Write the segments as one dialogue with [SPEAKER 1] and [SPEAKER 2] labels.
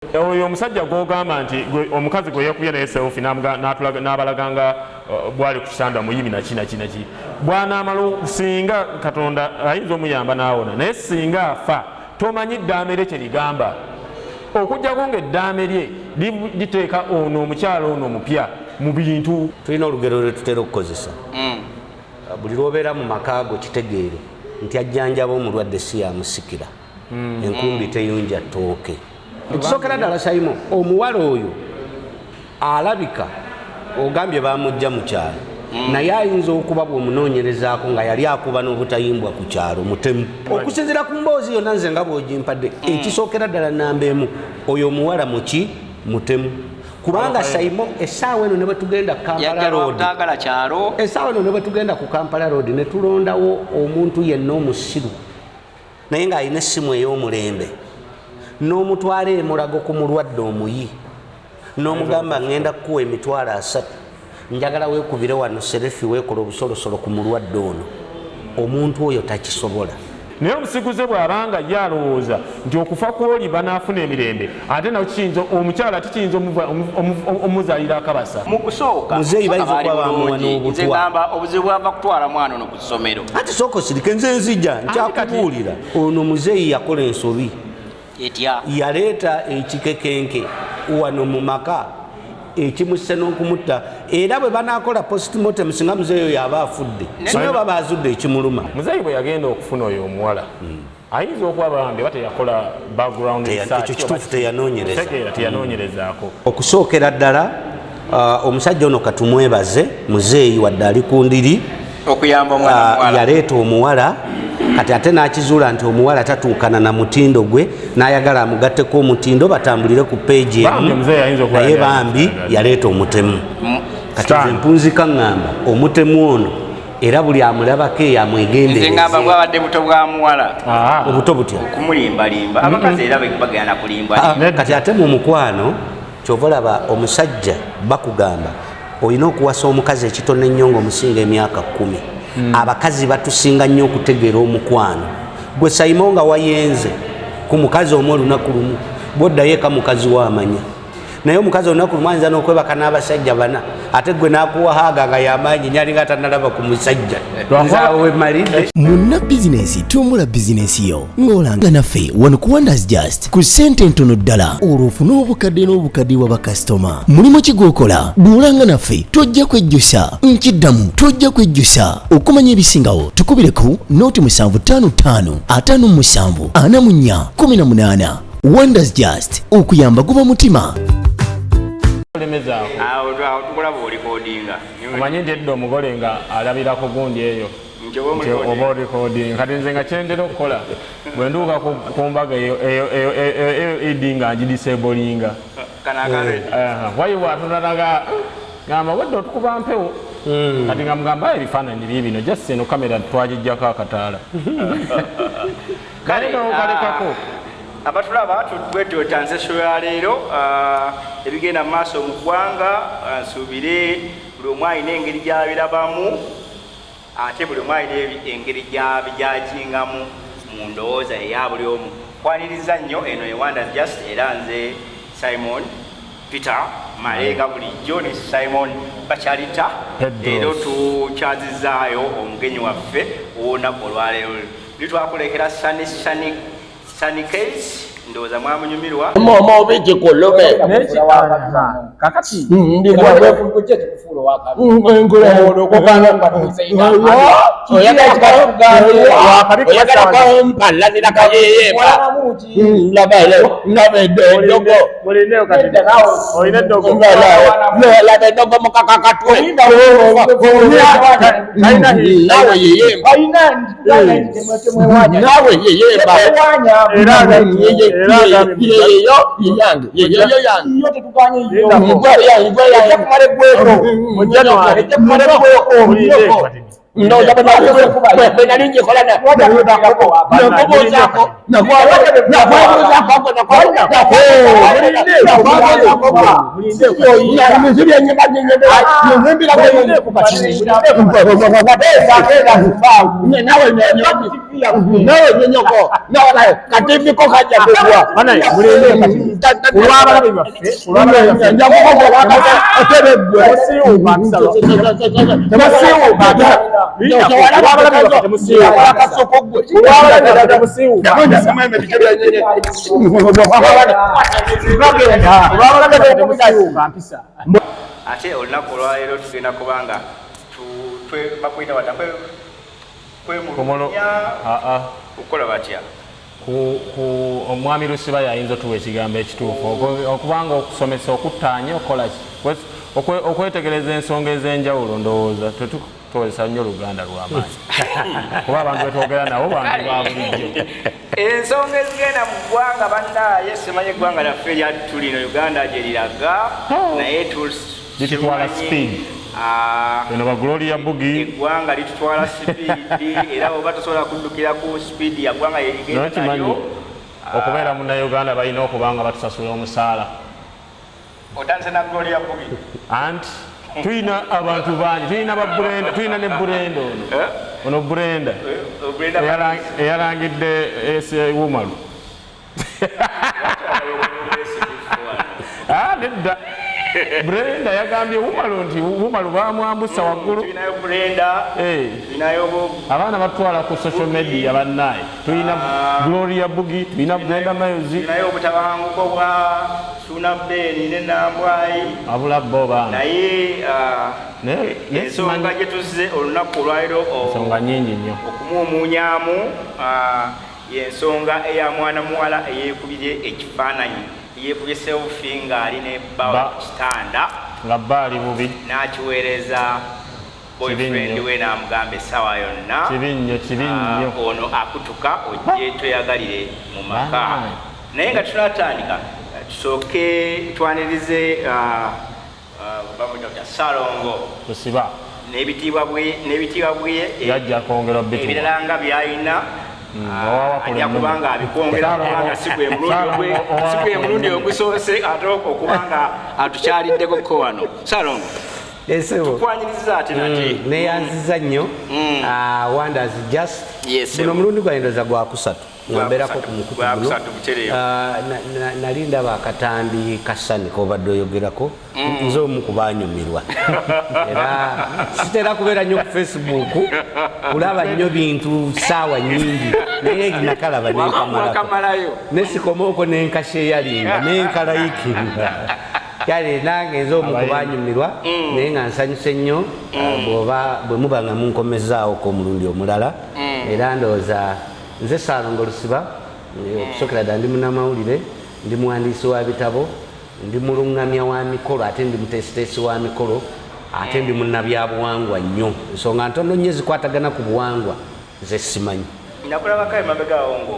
[SPEAKER 1] Oyo omusajja gwogamba nti omukazi gwe yakubye naye selfie n'abalaga nga bwali ku kitanda muyimi naki naki naki, bw'anaamala, singa Katonda ayinza omuyamba n'awona, naye singa afa, tomanyi ddaame lye kye ligamba, okugjako ng'eddaame lye liteeka ono omukyalo ono omupya mu bintu.
[SPEAKER 2] Tulina olugero lwe tutera okukozesa. Buli lwobeera mu maka go, kitegeere nti ajjanjaba omulwadde si yamusikira. Enkumbi teyunja ttooke. Ekisookera ddala, Saimo, omuwala oyo alabika ogambye bamujja mu kyalo, naye ayinza okuba bw'omunoonyerezaako nga yali akuba n'obutayimbwa ku kyalo, mutemu. Okusinziira ku mboozi yonna nze nga bw'ogimpadde, ekisookera ddala, namba emu, oyo omuwala muki? Mutemu. Kubanga Saimo, essaawa eno ne bwe tugenda Kampala
[SPEAKER 3] Yajja
[SPEAKER 2] Road,
[SPEAKER 3] lwabutaagala kyalo.
[SPEAKER 2] Essaawa eno ne bwe tugenda ku Kampala Road ne tulondawo omuntu yenna omusiru naye ng'alina essimu ey'omulembe, n'omutwala emulago ku mulwadde omuyi, n'omugamba, "Ŋŋenda kukuwa 300,000, njagala weekubire wano selfie, weekola obusolosolo ku mulwadde ono," omuntu oyo takisobola.
[SPEAKER 1] Naye omusiguze bw'abanga ye alowooza nti okufa kwoli banaafuna emirembe, ate nawe kiyinza omukyala tikiyinza omuzaalira akabasa.
[SPEAKER 3] Mu kusooka
[SPEAKER 2] Muzeeyi bayinza
[SPEAKER 3] baali
[SPEAKER 2] okuba bamuwa
[SPEAKER 3] bulungi.
[SPEAKER 2] n'obutwa.
[SPEAKER 3] Nze ngamba obuzibu bwava kutwala mwana ono ku ssomero.
[SPEAKER 2] Ati sooka osirike, nze nzija nkyakubuulira. Ono muzeeyi yakola ensobi.
[SPEAKER 3] Etya?
[SPEAKER 2] Yaleeta ekikekenke wano mu maka ekimusse n'okumutta, era bwe banaakola postmortem, singa muzeeyi oyo aba afudde, singa baba azudde ekimuluma.
[SPEAKER 1] Muzeeyi bwe yagenda okufuna oyo omuwala, ayinza okuba bambi oba teyakola background research.
[SPEAKER 2] Ekyo kituufu, teyanoonyereza.
[SPEAKER 1] Tegeera, teyanoonyerezaako.
[SPEAKER 2] Okusookera ddala, omusajja ono katumwebaze, muzeeyi, wadde ali ku ndiri,
[SPEAKER 3] okuyamba omwana muwala.
[SPEAKER 2] Yaleeta omuwala, kati ate n'akizuula nti omuwala tatuukana na mutindo gwe, n'ayagala amugatteko omutindo batambulire ku peegi
[SPEAKER 1] Bambi
[SPEAKER 2] emu.
[SPEAKER 1] omuzeeyi ayinza okuba
[SPEAKER 2] Naye
[SPEAKER 1] yali
[SPEAKER 2] bambi
[SPEAKER 1] ayagala.
[SPEAKER 2] yaleeta omutemu. Kati
[SPEAKER 1] Stan.
[SPEAKER 2] nze mpunzika ŋŋamba omutemu ono, era buli amulabako eyo
[SPEAKER 3] Nze
[SPEAKER 2] amwegendereze.
[SPEAKER 3] ngamba bwabadde buto bwa muwala.
[SPEAKER 2] Obuto butya?
[SPEAKER 3] Okumulimbalimba, abakazi era bagenda kulimba.
[SPEAKER 2] Ah, kati ate mu mukwano, kyova olaba omusajja bakugamba olina okuwasa omukazi ekitono ennyo ng'omusinga emyaka 10. Abakazi batusinga nnyo okutegeera omukwano. Gwe Saimo nga wayenze ku mukazi omu olunaku lumu, bwoddayo eka mukazi waamanya, naye omukazi olunaku lumu ayinza n'okwebaka n'abasajja bana, ate gwe n'akuwahaaga nga yamaanyi nyalinga atanalaba ku musajja. Nze awo wemalidde.
[SPEAKER 4] Munna bizinensi, tumbula bizinensi yo ng'olanga naffe wano ku Wonders Just ku ssente entono ddala, olwo ofune obukadde n'obukadde bwa bakasitoma. Mulimu ki gw'okola? Bw'olanga naffe tojja kwejjusa. Nkiddamu, tojja kwejjusa. Okumanya ebisingawo tukubire ku 0755 57 44 18. Wonders Just, okuyamba guba mutima.
[SPEAKER 1] Olemezaako.
[SPEAKER 3] Awo tukulaba olikodinga.
[SPEAKER 1] Omanyi nti edda omugole nga alabira ku gundi eyo
[SPEAKER 3] Nti oba
[SPEAKER 1] nti
[SPEAKER 3] omulikodinga.
[SPEAKER 1] Oba orikodinga. Kati nze nga kyendera okukola bwe nduuka ku mbaga eyo eyo edi nga ngidisebolinga.
[SPEAKER 3] Kana akaleedi.
[SPEAKER 1] Wayiwa atunalaga gamba wedde otukuba mpewo. Kati nga mugamba, "Ebifaananyi biibino, just eno kamera twagijjako akataala." Kale nokalekako.
[SPEAKER 3] Abatulaba, twetwetanze show ya leero, ebigenda mu maaso mu ggwanga. Nsuubire buli omu alina engeri gy'abirabamu, ate buli omu alina engeri gy'abijakingamu mu ndowooza eya buli omu. Kwaniriza nnyo, eno ye Wonders Just, era nze Simon Peter Malega bulijjo ne Simon Bakyalita.
[SPEAKER 1] Pedros.
[SPEAKER 3] Leero tukyazizaayo omugenyi waffe ow'olunaku olwaleero litwakulekera Sani Sani Sani Case, ndowooza mwamunyumirwa.
[SPEAKER 5] Mama oba ekikulume.
[SPEAKER 6] Kakati
[SPEAKER 5] Ndi oyagala kumpalanira kayeyemba, laba eddogo.
[SPEAKER 1] Mulindeyo kati, olina eddogo.
[SPEAKER 5] Laba eddogo mukakakatwe. Naawe yeyemba, naawe yeyemba. Yeyo yange, yeyo yange.
[SPEAKER 1] Mulinde kati.
[SPEAKER 5] Ndowooza bwe nali ngikola nakubuuzaako nawe kajja kugwa.
[SPEAKER 6] Olw'abalabe baffe,
[SPEAKER 3] Ate olunaku olwaleero tugenda kubanga bakwita bata kwemulugunya okukola batya?
[SPEAKER 1] Omwami Lusiba yayinza otuwa ekigambo ekituufu, okubanga okusomesa, okuttaanya, okukola ki, okwetegereza ensonga ez'enjawulo. Ndowooza tetukozesa nnyo Luganda lw'amaanyi, kuba abantu betwogera nabo bantu ba bulijjo.
[SPEAKER 3] Ensonga ezigenda mu ggwanga, bannaaye, simanyi eggwanga lyaffe lyattu lino Uganda gye liraga, naye
[SPEAKER 1] Litutwala speed. Eno ba Gloria Bugi.
[SPEAKER 3] Eggwanga litutwala speed, era oba tosobola kuddukira ku speed ya ggwanga
[SPEAKER 1] Naye
[SPEAKER 3] yerigenda
[SPEAKER 1] kimanyi
[SPEAKER 3] nalyo.
[SPEAKER 1] Okubeera Munnayuganda balina okuba nga batusasula omusaala.
[SPEAKER 3] Otandise na Gloria Bugi.
[SPEAKER 1] Anti tulina abantu bangi, tulina ba Brenda, tulina ne Brenda ono.
[SPEAKER 3] Eh?
[SPEAKER 1] Ono Brenda
[SPEAKER 3] Brenda.
[SPEAKER 1] Eyalangidde Wumalu. Ah, nedda, Brenda yagambye Wumalu nti Wumalu bamwambusa waggulu.
[SPEAKER 3] Tulinayo Brenda. Tulinayo
[SPEAKER 1] Abaana batwala ku social media, bannaye. Tulina Gloria Bugi, tulina Brenda Miles.
[SPEAKER 3] Tulinayo obutabanguko bwa Suna Beni ne Nambwayi.
[SPEAKER 1] Abula bo baana.
[SPEAKER 3] Naye
[SPEAKER 1] Naye
[SPEAKER 3] ensonga
[SPEAKER 1] simanyi-
[SPEAKER 3] gye tuzze olunaku olwaleero
[SPEAKER 1] Ensonga nyingi nnyo.
[SPEAKER 3] okumuumuunyaamu yensonga eya mwana muwala eyeekubye ekifaananyi, eyeekubye selfie ng'ali ne bba ku kitanda.
[SPEAKER 1] Nga bba ali bubi.
[SPEAKER 3] N'akiweereza boyfriend
[SPEAKER 1] Kibi nnyo.
[SPEAKER 3] we, n'amugamba essaawa yonna
[SPEAKER 1] Kibi nnyo, kibi nnyo.
[SPEAKER 3] Ono akutuka ojje tweyagalire mu maka.
[SPEAKER 1] Bannange.
[SPEAKER 3] Naye nga tunatandika, tusooke twanirize bamuyita kutya, Salongo
[SPEAKER 1] Lusiba.
[SPEAKER 3] n'ebitiibwa bwe
[SPEAKER 1] Yajja kwongera obituwa.
[SPEAKER 3] ebirala nga byalina.
[SPEAKER 1] Owawa
[SPEAKER 3] Ajja
[SPEAKER 1] kule
[SPEAKER 3] kubanga abikwongera, kubanga si gwe mulundi gwe, si gwe mulundi ogusoose ate okubanga atukyaliddeko ko wano. Salongo,
[SPEAKER 2] Esebo.
[SPEAKER 3] tukwanyiriza ate nate.
[SPEAKER 2] Neyanziza nnyo. Wonders Just.
[SPEAKER 3] Yes,
[SPEAKER 2] Guno
[SPEAKER 3] sebo.
[SPEAKER 2] omulundi gwange ndowooza gwakusatu nga mbeerako ku mukutu guno.
[SPEAKER 3] Gwakusatu butereevu.
[SPEAKER 2] Nali ndaba akatambi kasani kobadde oyogerako, nze omu ku banyumirwa, era sitera kubeera nnyo ku Facebook kulaba nnyo bintu saawa nnyingi, naye nakalaba nenkamalako.
[SPEAKER 3] Wakamalayo.
[SPEAKER 2] Nesikoma okwo, nenkasheyalinga, nenkalayikinga. Kale nange nze omu ku banyumirwa, naye nga nsanyuse nnyo bw'oba bwe muba nga munkomezaawoko omulundi omulala. Era ndowooza nze Saalongo Lusiba, okusookera ddala ndi munnamawulire, ndi muwandiisi wa bitabo, ndi muluŋŋamya wa mikolo, ate ndi muteesiteesi wa mikolo, ate ndi munnabyabuwangwa nnyo. Ensonga ntono nnyo ezikwatagana ku buwangwa ze simanyi.
[SPEAKER 3] Nakulabako emabega awo nga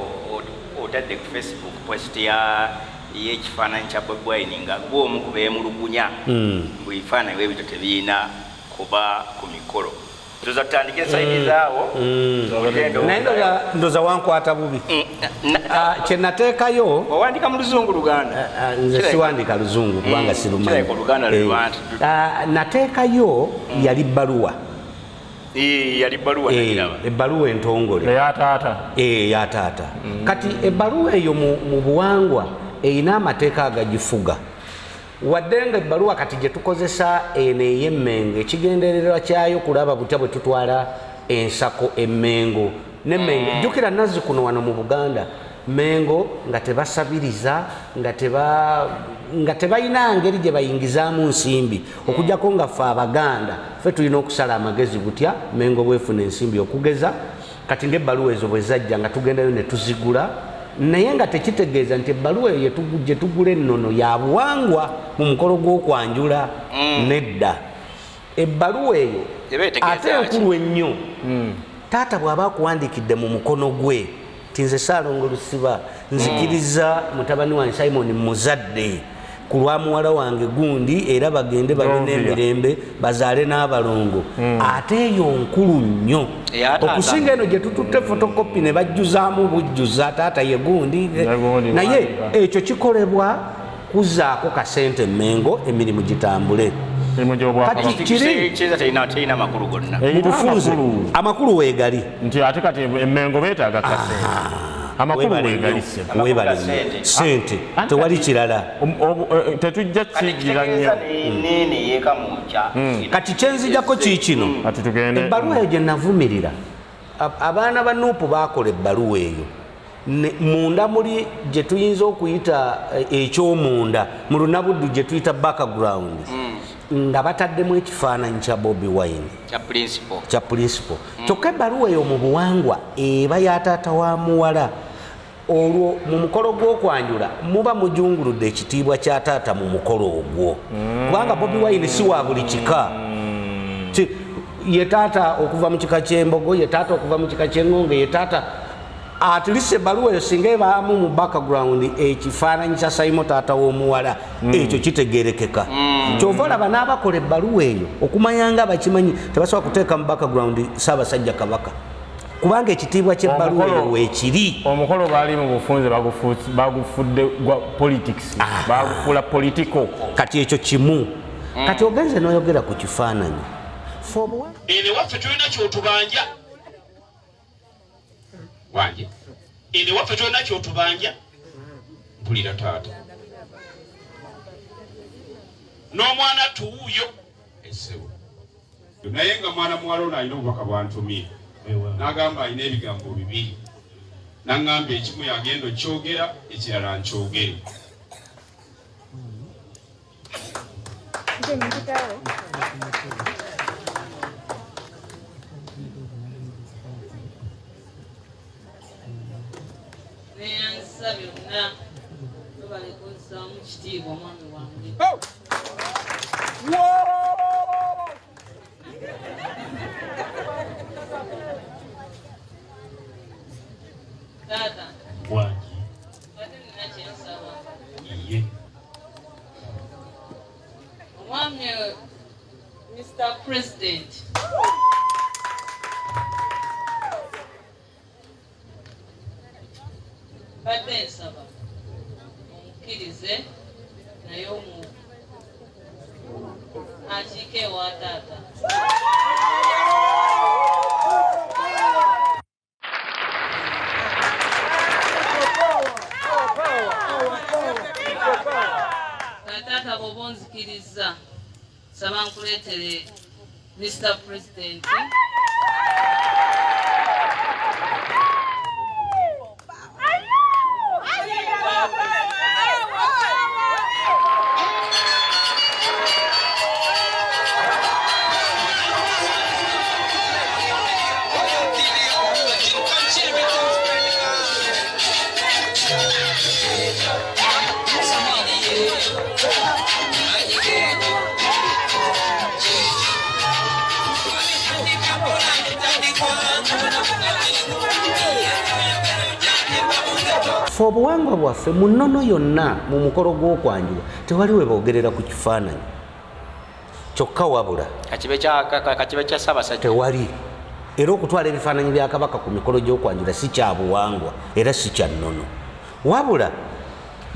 [SPEAKER 3] otadde ku Facebook post ya y'ekifaananyi kya Bobi Wine nga gwe omu ku beemulugunya mbu ebifaananyi bwe bityo tebirina kuba ku mikolo. Tuza tutandike side zaawo.
[SPEAKER 2] Naye ndowooza wankwata bubi. Kye nateekayo
[SPEAKER 3] Wawandika mu Luzungu, Luganda?
[SPEAKER 2] Nze siwandika Luzungu kubanga sirumanyi.
[SPEAKER 3] Kirabika Oluganda lwe lwanti.
[SPEAKER 2] Nateekayo yali bbaluwa.
[SPEAKER 3] Yali bbaluwa. Nagiraba.
[SPEAKER 2] Ebbaluwa entongole.
[SPEAKER 1] Eya taata.
[SPEAKER 2] Ya taata. Kati ebbaluwa eyo mu buwangwa erina amateeka agagifuga, wadde nga ebbaluwa kati gye tukozesa eno ey'Emmengo, ekigendererwa kyayo kulaba butya bwe tutwala ensako Emmengo nemmengo. Jjukira nazzi kuno wano mu Buganda, Mengo nga tebasabiriza, nga tebalina ngeri gye bayingizaamu nsimbi, okuggyako nga ffe Abaganda ffe tulina okusala amagezi butya Mengo bwefuna ensimbi. Okugeza kati ngaebbaluwa ezo bwe zajja nga tugendayo ne tuzigula, naye nga tekitegeeza nti ebbaluwa eyo gye tugula ennono ya buwangwa mu mukolo gw'okwanjula. Nedda, ebbaluwa eyo
[SPEAKER 3] Eba etegeeza
[SPEAKER 2] ate
[SPEAKER 3] ki?
[SPEAKER 2] enkulu ennyo, taata bw'aba akuwandiikidde mu mukono gwe ti nze Saalongo Lusiba nzikiriza mutabani wange Simon muzadde. Ku lwa muwala wange gundi, era bagende babe n'emirembe, bazaale n'abalongo. Ate eyo nkulu nnyo okusinga eno gye tututte photocopy ne bajjuzaamu bujjuza taata ye gundi. Naye ekyo kikolebwa kuzaako kasente Mmengo, emirimu gitambule. Mu bufunze amakulu weegali
[SPEAKER 1] nti ate kati Emmengo beetaaga kasente, amakulu weegali.
[SPEAKER 2] Webale sente, tewali kirala.
[SPEAKER 1] Tetujja kigira nnyo.
[SPEAKER 2] Kati kyenzijako kiikino, ebbaluwa eyo gye navumirira, abaana ba Nuupu baakola ebbaluwa eyo munda muli gye tuyinza okuyita ekyomunda mu Lunabuddu gye tuyita background, nga bataddemu ekifaananyi kya Bobi Wine kya principal. Kyokka ebbaluwa eyo mu buwangwa eba ya taata wa muwala. Olwo mu mukolo gw'okwanjula muba mujunguludde ekitiibwa kya taata mu mukolo ogwo, kubanga Bobi Wine si wa buli kika. Ye taata okuva mu kika ky'Embogo, ye taata okuva mu kika ky'Eŋŋonge, ye taata. At least ebbaluwa eyo singa ebaamu mu background ekifaananyi kya Saimo taata w'omuwala, ekyo kitegerekeka. Kyova olaba n'abakola ebbaluwa eyo okumanya nga bakimanyi tebasobola kuteeka mu background Ssaabasajja Kabaka, kubanga ekitiibwa ky'ebbaluwa eyo weekiri.
[SPEAKER 1] Omukolo baali mu bufunze bagufudde gwa politics, bagufuula political.
[SPEAKER 2] Kati ekyo kimu. Kati ogenze n'oyogera ku kifaananyi.
[SPEAKER 7] Eno waffe tulina kyotubanja wanje, eno waffe tulina kyotubanja. Mpulira taata n'omwana tuwuuyo esebo, naye nga mwana muwala ono alina obubaka bwantumye, n'agamba alina ebigambo bibiri, n'aŋŋamba ekimu yagenda okyogera, ekirala nkyogere.
[SPEAKER 8] Neyanzisa byonna, webale kunzisaamu kitiibwa mwami wange. Taata
[SPEAKER 7] wange,
[SPEAKER 8] ate nina kyensaba.
[SPEAKER 7] Iye.
[SPEAKER 8] Omwami Mr. President, badde nsaba omukkirize naye omu akiike ewa taata. Taata, bw'oba onzikirizza, nsaba nkuleetere Mr. President.
[SPEAKER 2] Fe obuwangwa bwaffe mu nnono yonna mu mukolo gw'okwanjula tewali we boogerera ku kifaananyi kyokka, wabula
[SPEAKER 3] Kakibe kya Ssaabasajja.
[SPEAKER 2] Tewali. Era okutwala ebifaananyi bya Kabaka ku mikolo gy'okwanjula si kya buwangwa era si kya nnono, wabula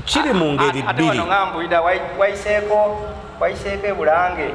[SPEAKER 2] kiri mu ngeri
[SPEAKER 3] Ate
[SPEAKER 2] bbiri.
[SPEAKER 3] Wano nga mpulira wayiseeko ebulange.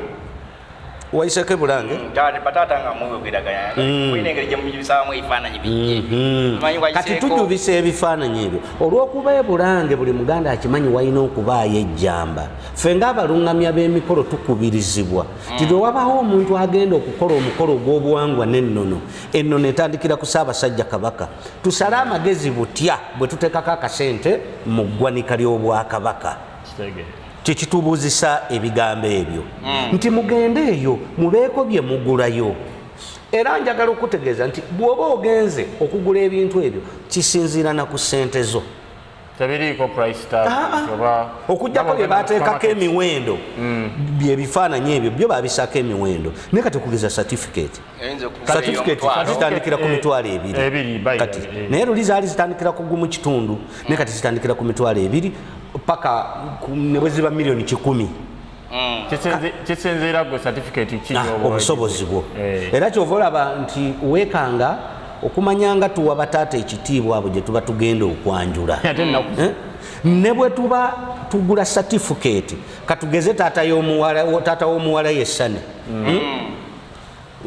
[SPEAKER 2] Wayiseeko ebulange.
[SPEAKER 3] Bataata nga muyogeraganya, mulina engeri gye mujubisaamu ebifaananyi bijje. Omanyi
[SPEAKER 2] Kati tujubisa ebifaananyi ebyo olw'okuba ebulange buli Muganda akimanyi walina okubaayo ejjamba. Ffe ng'abalungamya b'emikolo tukubirizibwa ti lwe wabaawo omuntu agenda okukola omukolo ogw'obuwangwa n'ennono, ennono etandikira ku Ssaabasajja Kabaka, tusale amagezi butya bwe tuteekako akasente mu ggwanika ly'Obwakabaka. Kyekitubuuzisa ebigambo ebyo nti mugende eyo mubeeko bye mugulayo. Era njagala okutegeeza nti bw'oba ogenze okugula ebintu ebyo, kisinziira na ku ssente zo.
[SPEAKER 1] Tebiriiko price tag oba
[SPEAKER 2] Okugjako bye bateekako emiwendo, byebifaananyi ebyo byo babisaako emiwendo. Naye kati okugeza certificate,
[SPEAKER 3] Eyinza okuba
[SPEAKER 2] certificate
[SPEAKER 3] ey'omutwalo.
[SPEAKER 2] zitandikira ku 20,000.
[SPEAKER 1] Ebiri, by
[SPEAKER 2] Kati
[SPEAKER 1] the way.
[SPEAKER 2] naye luli zaali zitandikira ku 1.5, naye kati zitandikira ku 20,000. Paka ne bwe ziba miliyoni 100.
[SPEAKER 1] Kisinziira gwe certificate ki
[SPEAKER 2] Ah,
[SPEAKER 1] gy'oba
[SPEAKER 2] obusobozi bwo.
[SPEAKER 1] Eh.
[SPEAKER 2] Era kyova olaba nti weekanga okumanya nga tuwa bataata ekitiibwa abo gye tuba tugenda okwanjula.
[SPEAKER 1] Ate ennaku
[SPEAKER 2] Eh? Ne bwe tuba tugula certificate, katugeze taata y'omuwala, taata w'omuwala yessane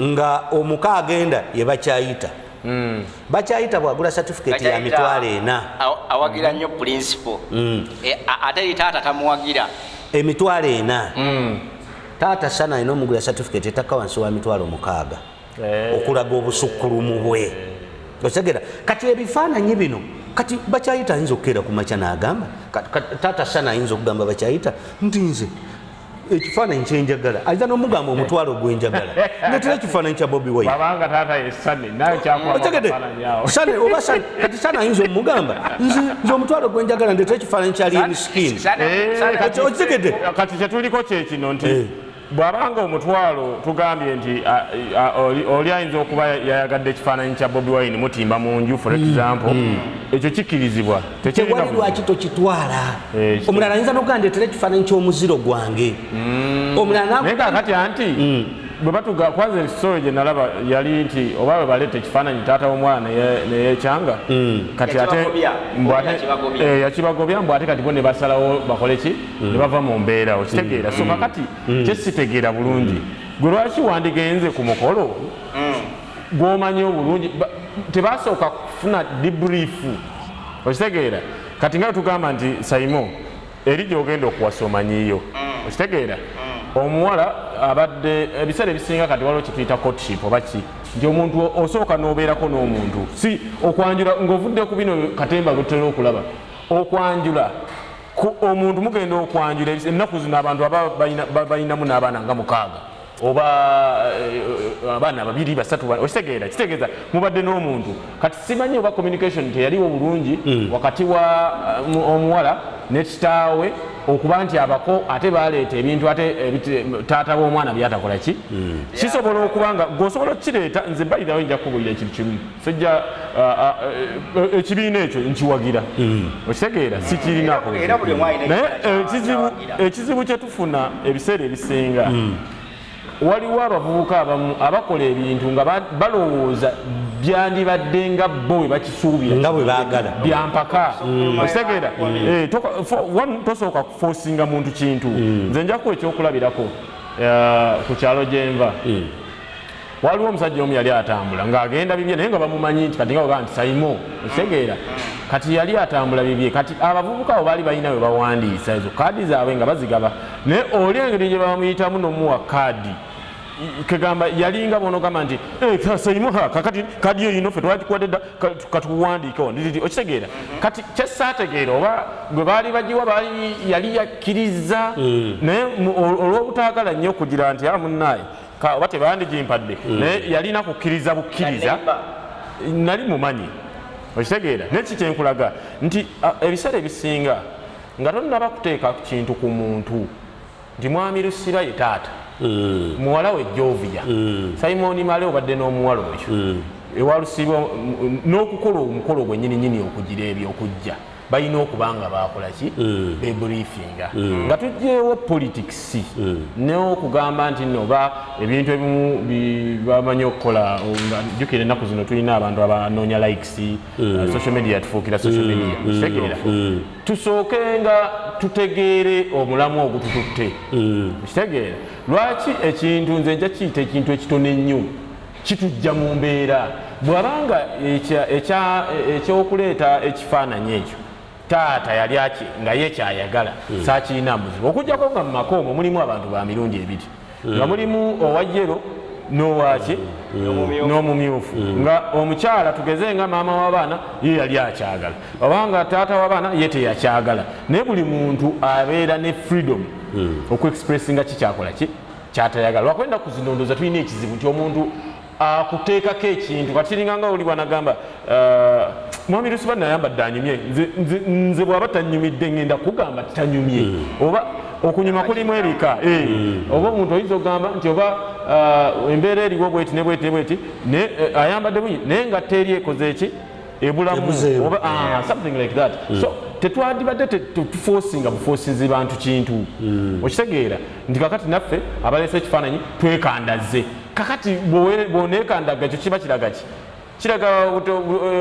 [SPEAKER 2] nga omuka agenda ye bakyayita, bakyayita bwagula certificate ya 400,000.
[SPEAKER 3] Awagira nnyo principal. Eh, ate eri taata tamuwagira.
[SPEAKER 2] 400,000, taata sana alina omugula certificate etakka wansi wa 60,000 okulaga obusukkulumu bwe, otegera? Kati ebifaananyi bino, kati bakyayita ayinza okukeera ku makya n'agamba taata sana ayinza okugamba bakyayita nti nze ekifaananyi kyenjagala, ayinza n'omugamba omutwalo gwenjagala ndetera ekifaananyi kya Bobi Wine.
[SPEAKER 1] Babanga taata yessane naye kyakuba
[SPEAKER 2] Otegedde?
[SPEAKER 1] akafaananyi awo.
[SPEAKER 2] Sane oba Sane, kati Sane ayinza omugamba nze omutwalo gwenjagala ndetera ekifaananyi kya Alien Skin. Okitegedde?
[SPEAKER 1] Kati kyetuliko kyekino nti
[SPEAKER 2] Eh.
[SPEAKER 1] bw'abanga omutwalo tugambye nti oli ayinza okuba yayagadde ekifaananyi kya Bobi Wine mutimba mu nju, for example, ekyo kikkirizibwa, tekirina
[SPEAKER 2] Tewali
[SPEAKER 1] buzibu.
[SPEAKER 2] lwaki tokitwala.
[SPEAKER 1] Eh,
[SPEAKER 2] Omulala ayinza nokugaa ndetera ekifaananyi ky'omuziro gwange, omulala
[SPEAKER 1] Naye kakati anti bwe batuga kwanza estory gye nalaba yali nti oba bwe baleeta ekifaananyi taata w'omwana neyekyanga kati ate
[SPEAKER 3] Yakibagobya.
[SPEAKER 1] mbu ate
[SPEAKER 3] Yakibagobya.
[SPEAKER 1] Eh, yakibagobya, mbu ate kati bo ne basalawo bakole ki, ne bava mu mbeera, okitegeera? So kakati kyesitegeera bulungi, gwe lwaki wandigenze ku mukolo gw'omanyi obulungi? Tebasooka kufuna debrief, okitegeera? Kati nga tugamba nti Saimo eri gyogenda okuwasa omanyiyo, okitegeera? Omuwala abadde ebiseera ebisinga kati waliwo kyetuyita courtship oba ki, nti omuntu osooka n'obeerako n'omuntu, si okwanjula ng'ovudde ku bino katemba gwe okulaba okwanjula omuntu mugenda okwanjula. Ennaku zino abantu aba balinamu n'abaana nga mukaaga oba abaana babiri, basatu, okitegeera? Kitegeeza mubadde n'omuntu. Kati simanyi oba communication teyaliwo bulungi wakati wa omuwala ne kitaawe, okuba nti abako ate baleeta ebintu ate taata w'omwana byatakola ki. Kisobola okuba nga gweosobola okukireeta. Nze bayirawo nja kukubulira ekintu kimu, sijja ekibiina ekyo nkiwagira, okitegeera? Sikirinako.
[SPEAKER 3] Era buli omu alina
[SPEAKER 1] Naye
[SPEAKER 3] ekirala
[SPEAKER 1] ekizibu
[SPEAKER 3] kyawagira.
[SPEAKER 1] Ekizibu kyetufuna ebiseera ebisinga, waliwo abavubuka abamu abakola ebintu nga balowooza byandibadde nga bo bwe bakisuubira,
[SPEAKER 2] Nga bwe baagala.
[SPEAKER 1] Byampaka, okitegeera? Eh, one, tosooka kuforcinga muntu kintu. Nze njakuwa ekyokulabirako ku kyalo gyenva waliwo omusajja omu yali atambula ng'agenda bibye, naye nga bamumanyi nti kati nga bagamba nti Saimo, okitegeera? Kati yali atambula bibye, kati abavubuka abo baali balina we bawandiisa ezo kaadi zaabwe nga bazigaba, naye oli engeri gye bamuyitamu n'omuwa kaadi kegamba yalinga bonogamba nti "Eh, Saimo, ha, kakati kaadi yo yino ffe twagikuwadde dda, katukuwandiikewo ndidi," okitegeera? Kati kyesaategeera oba gwe baali bagiwa baali yali yakkiriza, naye olw'obutaagala nnyo kugira nti a munnaaye oba tebandigimpadde, naye yalina kukkiriza bukkiriza.
[SPEAKER 3] Neighbor.
[SPEAKER 1] Nali mumanyi, okitegeera? Naye ki kyenkulaga nti ebiseera ebisinga nga tonnaba kuteeka kintu ku muntu nti mwami Lusiba ye taata muwala we Jovia, Simon Male, obadde n'omuwala oyo ewa Lusiba n'okukola omukolo gwennyininyini okugira ebyo okujja balina okuba nga bakola ki, bebriefinga, nga tugyewo politics n'okugamba nti nno oba ebintu ebimu bamanyi okukola nga jjukira ennaku zino tulina abantu abanoonya likes, social media, tufuukira social media, kitegeera? Tusooke nga tutegeere omulamu ogutututte, kitegeera? Lwaki ekintu nze nja kiyita ekintu ekitono ennyo kitujja mu mbeera? Bw'abanga ekyokuleeta ekifaananyi ekyo taata yali aki nga ye kyayagala, saakirina buzibu, okugjako nga mu maka omwo mulimu abantu ba mirundi ebiri, nga mulimu owa yellow n'owaki n'omumyufu, nga omukyala tugeze nga maama w'abaana ye yali akyagala, obanga taata w'abaana ye teyakyagala, naye buli muntu abeera ne freedom okuexpressinga kikyakola ki kyatayagala. Lwakuba ennaku zino ndowooza tulina ekizibu nti omuntu akuteekako ekintu kati kiringa nga oli bwanagamba, mwami Lusiba nayambadde anyumye. Nze bw'aba tanyumidde ngenda kugamba titanyumye, oba okunyuma kulimu ebika. Eh, oba omuntu oyinza okugamba nti oba embeera eriwo bweti ne bweti ne bweti, naye ayambadde bunyi naye nga teeri ekoze eki ebulamu
[SPEAKER 2] Ebuzeemu.
[SPEAKER 1] oba something like that. So Tetwadibadde tuforcinga buforcinzi bantu kintu. Okitegeera nti kakati naffe abaleese ekifaananyi twekandaze. Kakati bw'oneekandaga, ekyo kiba kiraga ki? Kiraga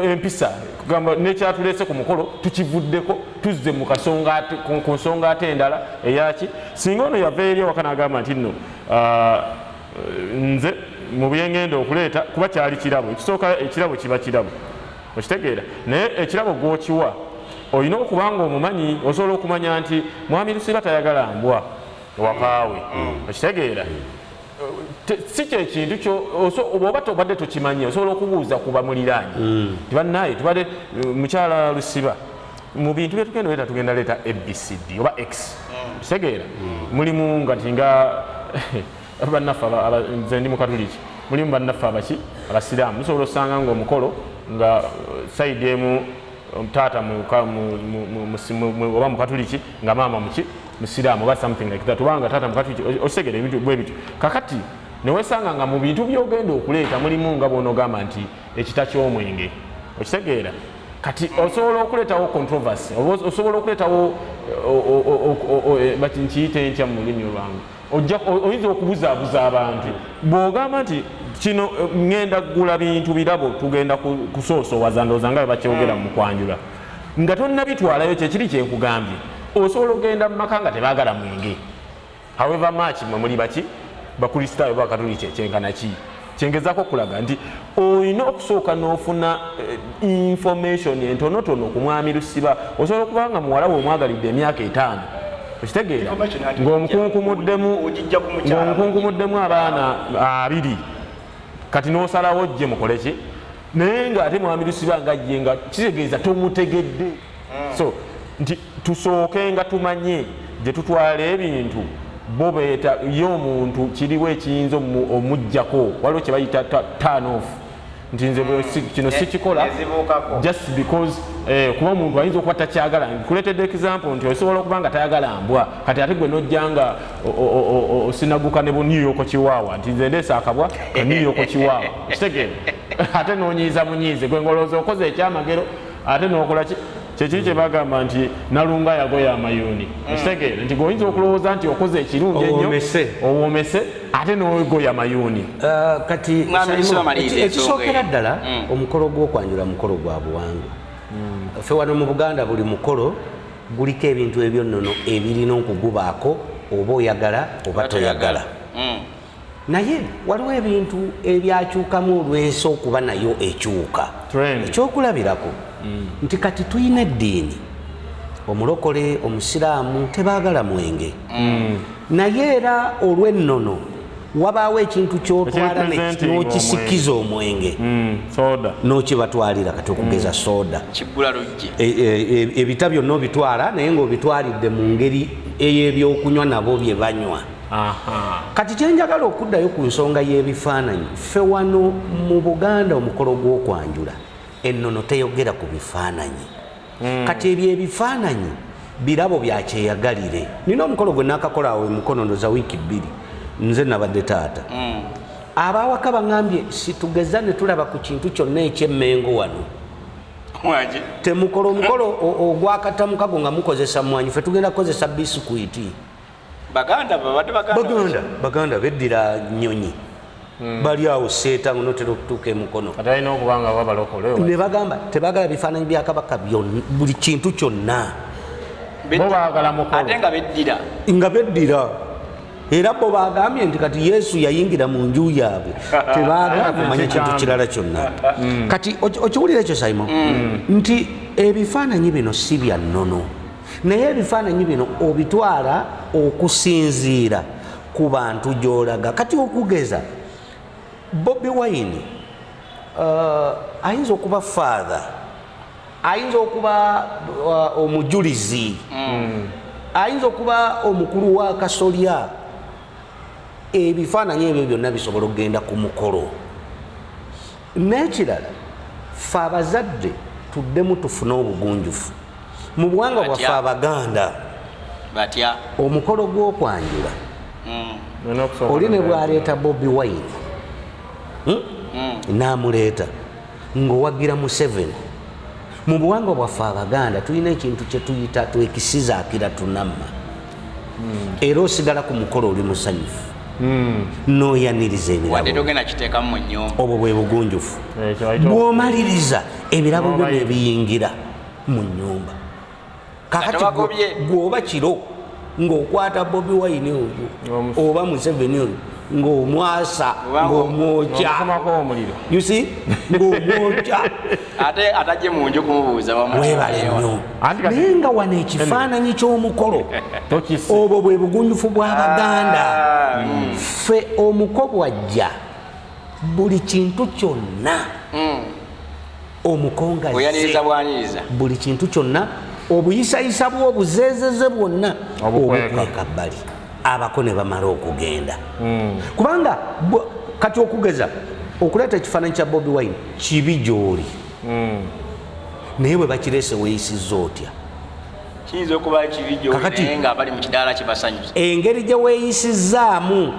[SPEAKER 1] empisa, kugamba nekyatuleese ku mukolo tukivuddeko, tuzze mu kasonga ku nsonga ate endala eyaki. Singa ono yava eri ewaka n'agamba nti nno, nze mu byengenda okuleeta, kuba kyali kirabo ekisooka, ekirabo kiba kirabo, okitegeera? Naye ekirabo gwokiwa olina okuba nga omumanyi, osobola okumanya nti mwami Lusiba tayagala mbwa ewakaawe, okitegeera? Si kyekintu bw'oba tobadde tokimanyi, osobola okubuuza ku bamuliraanye nti bannaye, tubadde mukyala Lusiba, mu bintu byetugenda leeta, tugenda leeta ABCD oba X, kitegeera? Mulimu nga nti nga bannaffe nze ndi mukatuliki, mulimu bannaffe abaki abasiraamu, musobola osanga nga omukolo nga side emu taata oba mukatuliki, nga maama muki musiraamu oba something like that, obanga taata mukatuliki, okitegeera? Ebintu bwe bityo. Kakati newesanga nga mu bintu byogenda okuleeta mulimu nga bwonogamba nti ekita ky'omwenge, okitegeera? Kati osobola okuleetawo controversy, oba osobola okuleetawo bati nkiyite ntya mu lulimi olwangu, oyinza okubuzaabuza abantu bw'ogamba nti kino ŋŋenda kugula bintu birabo, tugenda kusoosowaza, ndowooza nga bwe bakyogera mu kwanjula, nga tonnabitwalayo. Kyekiri kyenkugambye, osobola okugenda mu maka nga tebaagala mwenge, however much mwe muli baki bakristaayo oba bakatuliki, ekyenkana ki. Kyengezaako okulaga nti olina okusooka n'ofuna information entonotono ku mwami Lusiba. Osobola okuba nga muwala we omwagalidde emyaka 5, okitegeera?
[SPEAKER 3] Information ate
[SPEAKER 1] Ng'omukunkumuddemu
[SPEAKER 3] ogijja ku mukyala.
[SPEAKER 1] Ng'omukunkumuddemu abaana 20, kati n'osalawo jje mukole ki, naye ng'ate mwami Lusiba nga ye nga kitegeeza tomutegedde. So nti tusooke nga tumanye gye tutwala ebintu, bo beeta ye omuntu kiriwo ekiyinza omugjako, waliwo kye bayita turn off, nti nze kino sikikola
[SPEAKER 3] Nezibuukako.
[SPEAKER 1] just because kuba omuntu ayinza okuba takyagala. Nkuleetedde example nti osobola okuba nga tayagala mbwa, kati ate gwe nojja nga osinaguka ne bu New York Chihuahua, nti nze ndeese akabwa ka New York Chihuahua, kitegeera? Ate nonyiiza munyiize gwe ngolowooza okoze ekyamagero, ate nokola ki? Kyekiri kye bagamba nti nalunga yagoya amayuuni, okitegeera? Nti gweoyinza okulowooza nti okoze ekirungi ennyo,
[SPEAKER 2] Owoomese.
[SPEAKER 1] owoomese, ate nogoya mayuuni.
[SPEAKER 2] Kati
[SPEAKER 3] Mwami
[SPEAKER 2] Simon,
[SPEAKER 3] Lusiba, maliriza ensonga
[SPEAKER 2] ekisookera
[SPEAKER 3] eyo.
[SPEAKER 2] ddala, omukolo gw'okwanjula mukolo gwa buwangwa. Ffe wano mu Buganda buli mukolo guliko ebintu ebyonnono ebirina okugubaako, oba oyagala oba toyagala. Naye waliwo ebintu ebyakyukamu olw'ensi okuba nayo ekyuka.
[SPEAKER 1] Trend.
[SPEAKER 2] Ekyokulabirako nti kati tulina eddiini, omulokole, omusiraamu tebaagala mwenge, naye era olw'ennono wabaawo ekintu kyotwala
[SPEAKER 1] Ekirepresenting.
[SPEAKER 2] n'okisikiza omwenge
[SPEAKER 1] Soda.
[SPEAKER 2] n'okibatwalira. Kati okugeza soda,
[SPEAKER 3] Kiggula luggi.
[SPEAKER 2] Ebita byonna obitwala, naye ng'obitwalidde mu ngeri ey'ebyokunywa nabo bye banywa. Kati kyenjagala okuddayo ku nsonga y'ebifaananyi, ffe wano mu Buganda omukolo gw'okwanjula ennono teyogera ku bifaananyi. Kati ebyo ebifaananyi birabo bya kyeyagalire. Nina omukolo gwe nakakola awo emukono, ndoza wiiki 2, nze nabadde taata. Abawaka baŋambye situgeza ne tulaba ku kintu kyonna ekyemmengo wano.
[SPEAKER 3] Wangi.
[SPEAKER 2] Temukola omukolo ogwakatamukago nga mukozesa mwanyi, ffe tugenda kukozesa bisikwiti.
[SPEAKER 3] Baganda babadde baganda.
[SPEAKER 2] Baganda, baganda beddira nyonyi, bali awo seeta ngo notera okutuuka emukono.
[SPEAKER 1] Kati alina okuba nga babalokole.
[SPEAKER 2] Ne bagamba tebagala bifaananyi bya kabaka byonna, buli kintu kyonna.
[SPEAKER 1] Bo baagala mukolo.
[SPEAKER 3] Ate nga beddira.
[SPEAKER 2] Nga beddira, era bo bagambye nti kati Yesu yayingira mu nju yaabwe, tebaagala kumanya kintu kirala kyonna. Kati okiwulira ekyo, Simon, nti ebifaananyi bino si bya nnono, naye ebifaananyi bino obitwala okusinziira ku bantu gy'olaga. Kati okugeza Bobi Wine, ayinza okuba father, ayinza okuba omujulizi, ayinza okuba omukulu wa kasolya. Ebifaananyi ebyo byonna bisobola okugenda ku mukolo. N'ekirala, ffe abazadde tuddemu tufune obugunjufu mu buwangwa
[SPEAKER 3] Batya.
[SPEAKER 2] bwaffe abaganda.
[SPEAKER 3] Batya?
[SPEAKER 2] Omukolo gw'okwanjula, oli ne bwaleeta Bobi Wine, N'amuleeta ng'owagira Museveni, Mu buwangwa bwaffe Abaganda tulina ekintu kyetuyita twekisiza akira tunamma. Era osigala ku mukolo oli musanyufu, noyaniriza
[SPEAKER 3] Wadde
[SPEAKER 2] ebirabo.
[SPEAKER 3] togenda kiteekamu mu nnyumba.
[SPEAKER 2] Obwo bwe bugunjufu.
[SPEAKER 1] Ekyo bayita
[SPEAKER 2] Bw'omaliriza, ebirabo byo
[SPEAKER 1] N'obayita.
[SPEAKER 2] nebiyingira mu nnyumba. Kakati
[SPEAKER 3] Tobagobye.
[SPEAKER 2] gwoba kiro ng'okwata Bobi Wine oyo oba Museveni oyo, ng'omwasa, ng'omwokya.
[SPEAKER 1] Omukumako omuliro.
[SPEAKER 2] You see, ng'omwokya.
[SPEAKER 3] Ate atajje mu nju kumubuuza wamu.
[SPEAKER 2] Webale nnyo.
[SPEAKER 1] Anti kati-
[SPEAKER 2] Naye nga wano ekifaananyi ky'omukolo,
[SPEAKER 1] Tokisi.
[SPEAKER 2] obwo bwe bugunjufu bw'Abaganda. Ffe omuko bwajja, buli kintu kyonna omuko nga
[SPEAKER 3] Oyaniriza
[SPEAKER 2] zze.
[SPEAKER 3] bwaniriza.
[SPEAKER 2] Buli kintu kyonna, obuyisayisa bw'obuzeezeze bwonna
[SPEAKER 1] Obukweka.
[SPEAKER 2] obukweka bbali, abako ne bamala okugenda. Kubanga kati okugeza okuleeta ekifaananyi kya Bobi Wine kibi gy'oli, naye bwe bakireese weeyisizza otya?
[SPEAKER 3] Kiyinza okuba kibi gy'oli, naye nga abali mu kidaala kibasanyusa.
[SPEAKER 2] Engeri gye weeyisizzaamu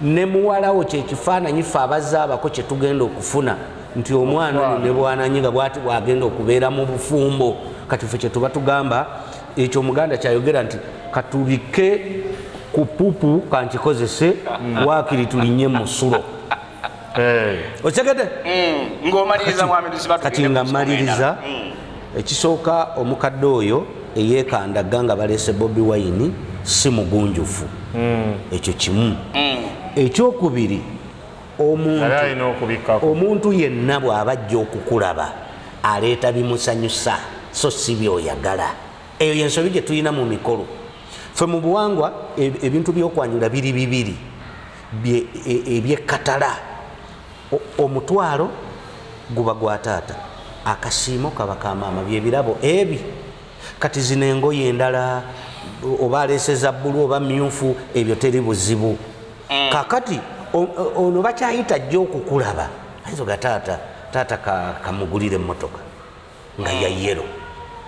[SPEAKER 2] ne muwalawo kyekifaananyi ffe abazze abako kye tugenda okufuna nti omwana ono ne bwananyiga bwati bwagenda okubeera mu bufumbo. Kati ffe kyetuba tugamba ekyo Omuganda kyayogera nti katubike ku pupu kankikozese, waakiri tulinye musulo. Okitegedde?
[SPEAKER 3] Ng'omaliriza, mwami Lusiba,
[SPEAKER 2] Kati
[SPEAKER 3] tugende
[SPEAKER 2] nga
[SPEAKER 3] ku nsonga
[SPEAKER 2] mmaliriza,
[SPEAKER 3] endala.
[SPEAKER 2] Ekisooka, omukadde oyo eyeekandagga nga baleese Bobi Wine si mugunjufu, ekyo kimu. Ekyokubiri,
[SPEAKER 1] Yali alina okubikkako.
[SPEAKER 2] omuntu yenna bw'aba ajja okukulaba aleeta bimusanyusa, so si byoyagala. Eyo yensobi gye tulina mu mikolo. Ffe mu buwangwa ebintu by'okwanjula biri bibiri ebyekkatala. Omutwalo guba gwa taata, akasiimo kaba ka maama, byebirabo ebi. Kati zino engoye endala, oba aleese za bbulu oba myufu, ebyo teri buzibu. Kakati ono bakyayita ajja okukulaba, ayinza oga taata, taata kamugulire emmotoka nga ya yellow.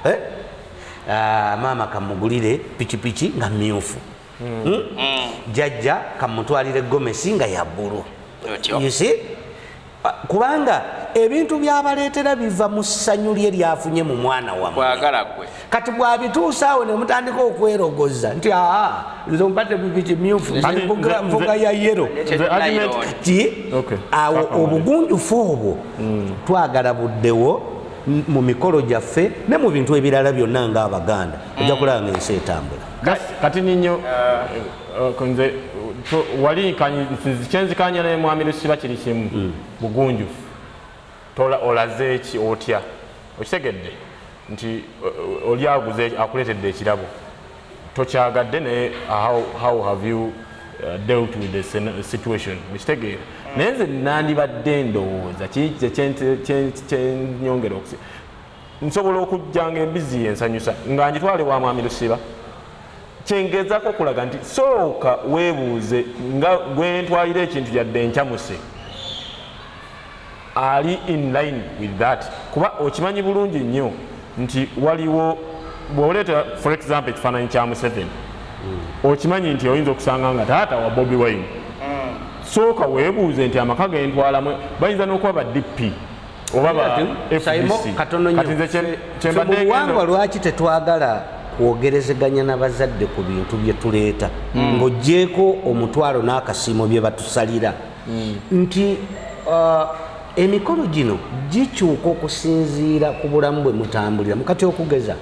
[SPEAKER 2] Eh? Ah, maama kamugulire pikipiki nga myufu. Jajja kamutwalire gomesi nga ya bbulu.
[SPEAKER 3] Otyo.
[SPEAKER 2] You see? Ah, kubanga ebintu byabaleetera biva mu ssanyu lye lyafunye mu mwana wammwe.
[SPEAKER 3] Kwagala gwe.
[SPEAKER 2] Kati bwabituusa awo ne mutandika okwerogoza nti aa, nze ompadde pikipiki myufu, nze
[SPEAKER 1] Kati
[SPEAKER 2] nvuga ya yellow.
[SPEAKER 1] Nze argument-
[SPEAKER 2] Kati
[SPEAKER 1] Okay.
[SPEAKER 2] awo
[SPEAKER 1] Saka male.
[SPEAKER 2] obugunjufu obwo twagala buddewo mu mikolo gyaffe ne mu bintu ebirala byonna ng'Abaganda, ojja kulaba nga ensi etambula.
[SPEAKER 1] Kati ninyo nze wali kyenzikanya naye mwami Lusiba kiri kimu, bugunjufu. Tola olaze ki otya, okitegedde nti oli aguze akuleetedde ekirabo tokyagadde, naye how have you dealt with the situation? Okitegeera? Naye nze nandibadde ndowooza kyenyongera okusi nsobola okujja nga embizi yensanyusa nga ngitwale wa mwami Lusiba. Kyengezako okulaga nti sooka weebuuze nga gwentwalira ekintu yadde encamuse ali in line with that, kuba okimanyi bulungi nnyo nti waliwo bw'oleeta for example ekifaananyi kya Museveni, okimanyi nti oyinza okusanga nga taata wa Bobi Wine. Sooka weebuuze nti amaka gentwalamu bayinza n'okuba ba DP oba ba
[SPEAKER 2] Saimo,
[SPEAKER 1] FDC.
[SPEAKER 2] katono nnyo.
[SPEAKER 1] Kati nze
[SPEAKER 2] Ffe
[SPEAKER 1] kyembadde
[SPEAKER 2] mu buwangwa
[SPEAKER 1] ngenda
[SPEAKER 2] lwaki tetwagala kwogerezeganya n'abazadde ku bintu bye tuleeta, ng'oggyeko omutwalo n'akasiimo bye batusalira, nti emikolo gino gikyuka okusinziira ku bulamu bwe mutambulira mukati? Okugeza,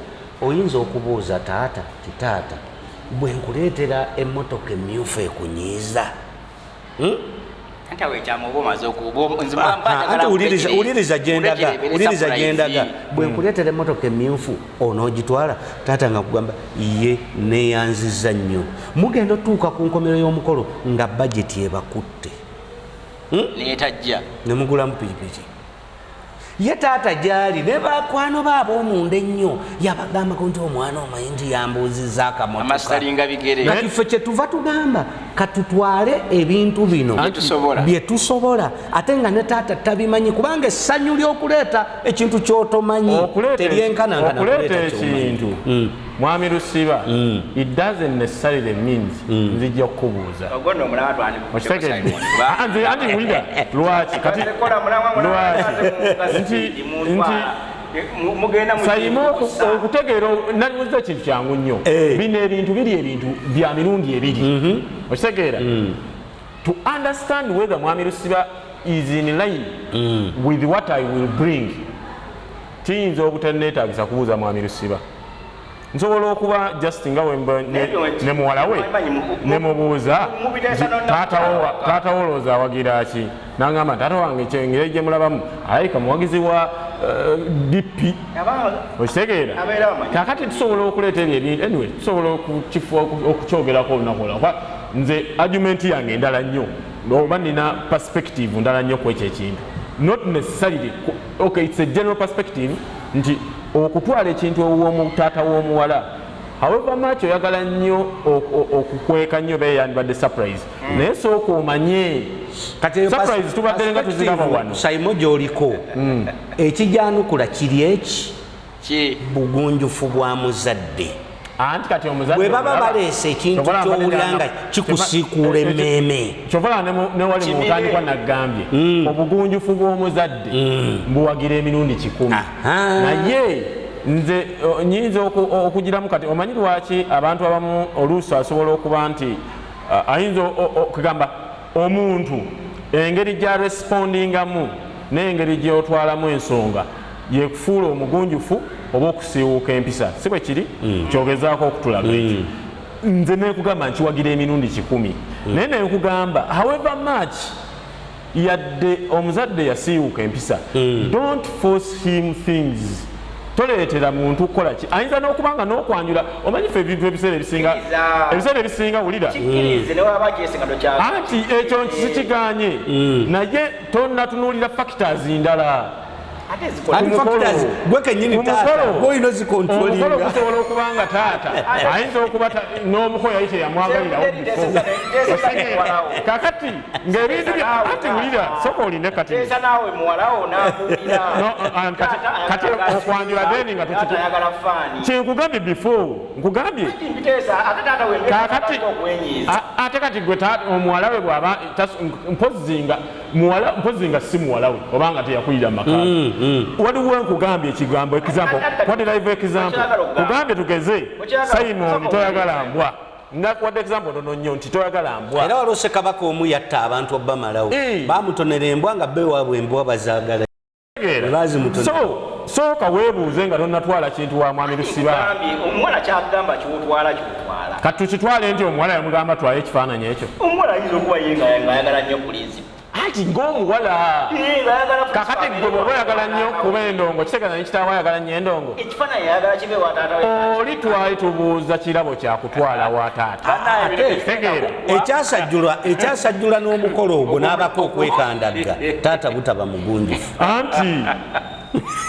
[SPEAKER 2] oyinza okubuuza taata ti, "Taata, bwe nkuleetera emmotoka emyufu ekunyiiza?"
[SPEAKER 3] Anti awo ekyama oba omaze
[SPEAKER 2] Anti wuliriza gyendaga, wuliriza gyendaga. Bwe nkuleetera emmotoka emyufu onoogitwala? Taata nga kugamba ye neeyanziza nnyo. Mugenda otuuka ku nkomero y'omukolo nga bajeti ebakutte.
[SPEAKER 3] Netajja.
[SPEAKER 2] Ne mugulamu pikipiki. Ye taata gyali ne bakwano be ab'omunda ennyo yabagambako nti omwana omanyi nti yambuuzizza akamotoka.
[SPEAKER 3] Amasitalinga bigere.
[SPEAKER 2] Kati ffe kyetuva tugamba katutwale ebintu bino
[SPEAKER 3] Bye tusobola.
[SPEAKER 2] bye tusobola, ate nga ne taata tabimanyi, kubanga essanyu ly'okuleeta ekintu ky'otomanyi teryenkanankana
[SPEAKER 1] okuleeta
[SPEAKER 2] kuleeta ky'omanyi.
[SPEAKER 1] ekintu, mwami Lusiba, it doesn't necessarily means nzijja kukubuuza.
[SPEAKER 3] Ogwo nno omulaba
[SPEAKER 1] Okitegedde?
[SPEAKER 3] twandikutte.
[SPEAKER 1] Ah, nze anti wulira lwaki kati lwaki nti
[SPEAKER 3] Mugenda mu
[SPEAKER 1] Sayimo okutegeera nalimuza ekintu kyangu nnyo. Bino ebintu biri ebintu bya mirundi ebiri. Okitegeera? To understand whether Mwami Lusiba is in line with what I will bring, kiyinza obutanneetaagisa kubuuza Mwami Lusiba. Nsobola okuba just nga wemba ne muwala we ne mubuuza
[SPEAKER 3] Mubiteesa
[SPEAKER 1] nti, "Taata wo olowooza awagira ki?" Nangamba, "Taata wange engeri gye mulabamu alabika muwagizi wa DP." Okitegeera?
[SPEAKER 3] Abeera amanyi.
[SPEAKER 1] Kakati tusobola okuleeta ebyo ebintu, anyway tusobola okukyogerako olunaku olwo, kuba nze argument yange endala nnyo, oba nina perspective ndala nnyo ku ekyo ekintu. Not necessarily okay, it's a general perspective nti okutwala ekintu ew'omu taata w'omuwala, however much oyagala nnyo okukweka nnyo, beera yandibadde surprise, naye sooka omanye.
[SPEAKER 2] Kati eyo
[SPEAKER 1] Surprise tubadde nga tuziraba
[SPEAKER 2] perspective,
[SPEAKER 1] wano.
[SPEAKER 2] Saimo, gy'oliko ekijanukula kiri eki
[SPEAKER 3] Ki?
[SPEAKER 2] Bugunjufu bwa muzadde.
[SPEAKER 1] Anti kati omuzadde
[SPEAKER 2] Bwe baba
[SPEAKER 1] omulaba,
[SPEAKER 2] baleese ekintu
[SPEAKER 1] kyova olaba
[SPEAKER 2] ky'owulira nga kikusiikuula emmeeme.
[SPEAKER 1] Kyova olaba ne wali mu
[SPEAKER 3] Kimire.
[SPEAKER 1] ntandikwa naggambye obugunjufu bw'omuzadde mbuwagira emirundi 100. Naye nze nyinza okugiramu. Kati omanyi lwaki abantu abamu oluusi asobola okuba nti ayinza okugamba omuntu engeri gyarespondingamu n'engeri gyotwalamu ensonga yekufuula omugunjufu oba okusiiwuuka empisa, si bwe kiri? Kyogezaako okutulaga ekyo. Nze nekugamba nkiwagira emirundi 100, naye nekugamba however much yadde omuzadde yasiiwuka empisa, don't force him things. Toleetera muntu kukola ki ayinza n'okuba nga n'okwanjula. Omanyi ffe ebintu ebiseera ebisinga
[SPEAKER 3] Kkiriza.
[SPEAKER 1] Ebiseera ebisinga, wulira.
[SPEAKER 3] Kikkirize ne waba kyesinga tokyagala.
[SPEAKER 1] Anti ekyo nkisikiganye, naye tonatunuulira factors ndala.
[SPEAKER 3] Ate zikola.
[SPEAKER 2] Anti factors gwe kennyini
[SPEAKER 1] Ku
[SPEAKER 2] taata
[SPEAKER 1] mukolo-
[SPEAKER 2] gw'olina
[SPEAKER 1] omukolo
[SPEAKER 2] ozicontrollinga.
[SPEAKER 1] gusobola okuba nga taata ayinza okuba n'omuko yali teyamwagalirawo before. Kakati ng'ebintu anti wulira, soka olinde kati.
[SPEAKER 3] Teesa naawe muwalawo n'abuulira.
[SPEAKER 1] No, kati okwanjula then nga
[SPEAKER 3] Taata ayagala faani.
[SPEAKER 1] Kyenkugambye before, nkugambye.
[SPEAKER 3] Mbiteesa ate taata wembe
[SPEAKER 1] Kakati
[SPEAKER 3] okwenyiiza.
[SPEAKER 1] Ate kati gwe omuwala we bwaba mpozzi nga muwala, mpozzi nga si muwala we obanga teyakulira mu maka. Waliwo nkugambye ekigambo, example, wadde live example.
[SPEAKER 3] Okyagala okugamba.
[SPEAKER 1] Kugambye tugeze
[SPEAKER 3] Okyagala
[SPEAKER 1] Simon,
[SPEAKER 3] okusoma.
[SPEAKER 1] toyagala mbwa. Nakuwadde example ntono nnyo nti toyagala mbwa.
[SPEAKER 2] Era waliwo ssekabaka omu yatta abantu obamalawo.
[SPEAKER 1] Eh.
[SPEAKER 2] Bamutonera embwa nga be waabwe embwa bazaagala.
[SPEAKER 1] Tegeera.
[SPEAKER 2] Bazimutonera.
[SPEAKER 1] So sooka weebuuze nga tonnatwala kintu wa Mwami Lusiba.
[SPEAKER 3] Gambye, omuwala kyagamba kyotwala kyotwala.
[SPEAKER 1] Kati tukitwale nti omuwala yamugamba twale ekifaananyi ekyo?
[SPEAKER 3] Omuwala ayinza okuba ye nga ayagala nnyo pulizi.
[SPEAKER 1] Anti ng'omuwala.
[SPEAKER 3] Nga ayagala
[SPEAKER 1] Kakati gwe bw'oba oyagala nnyo kuba endongo, kitegeeza ne kitaawe ayagala nnyo endongo.
[SPEAKER 3] Ekifaananyi ayagala kibe wa taata we.
[SPEAKER 1] Oli twali tubuuza kirabo kyakutwala wa taata. Tegeera.
[SPEAKER 2] Ekyasajjulwa n'omukolo ogwo n'abako okwekandagga taata butaba mugunjufu.
[SPEAKER 1] Anti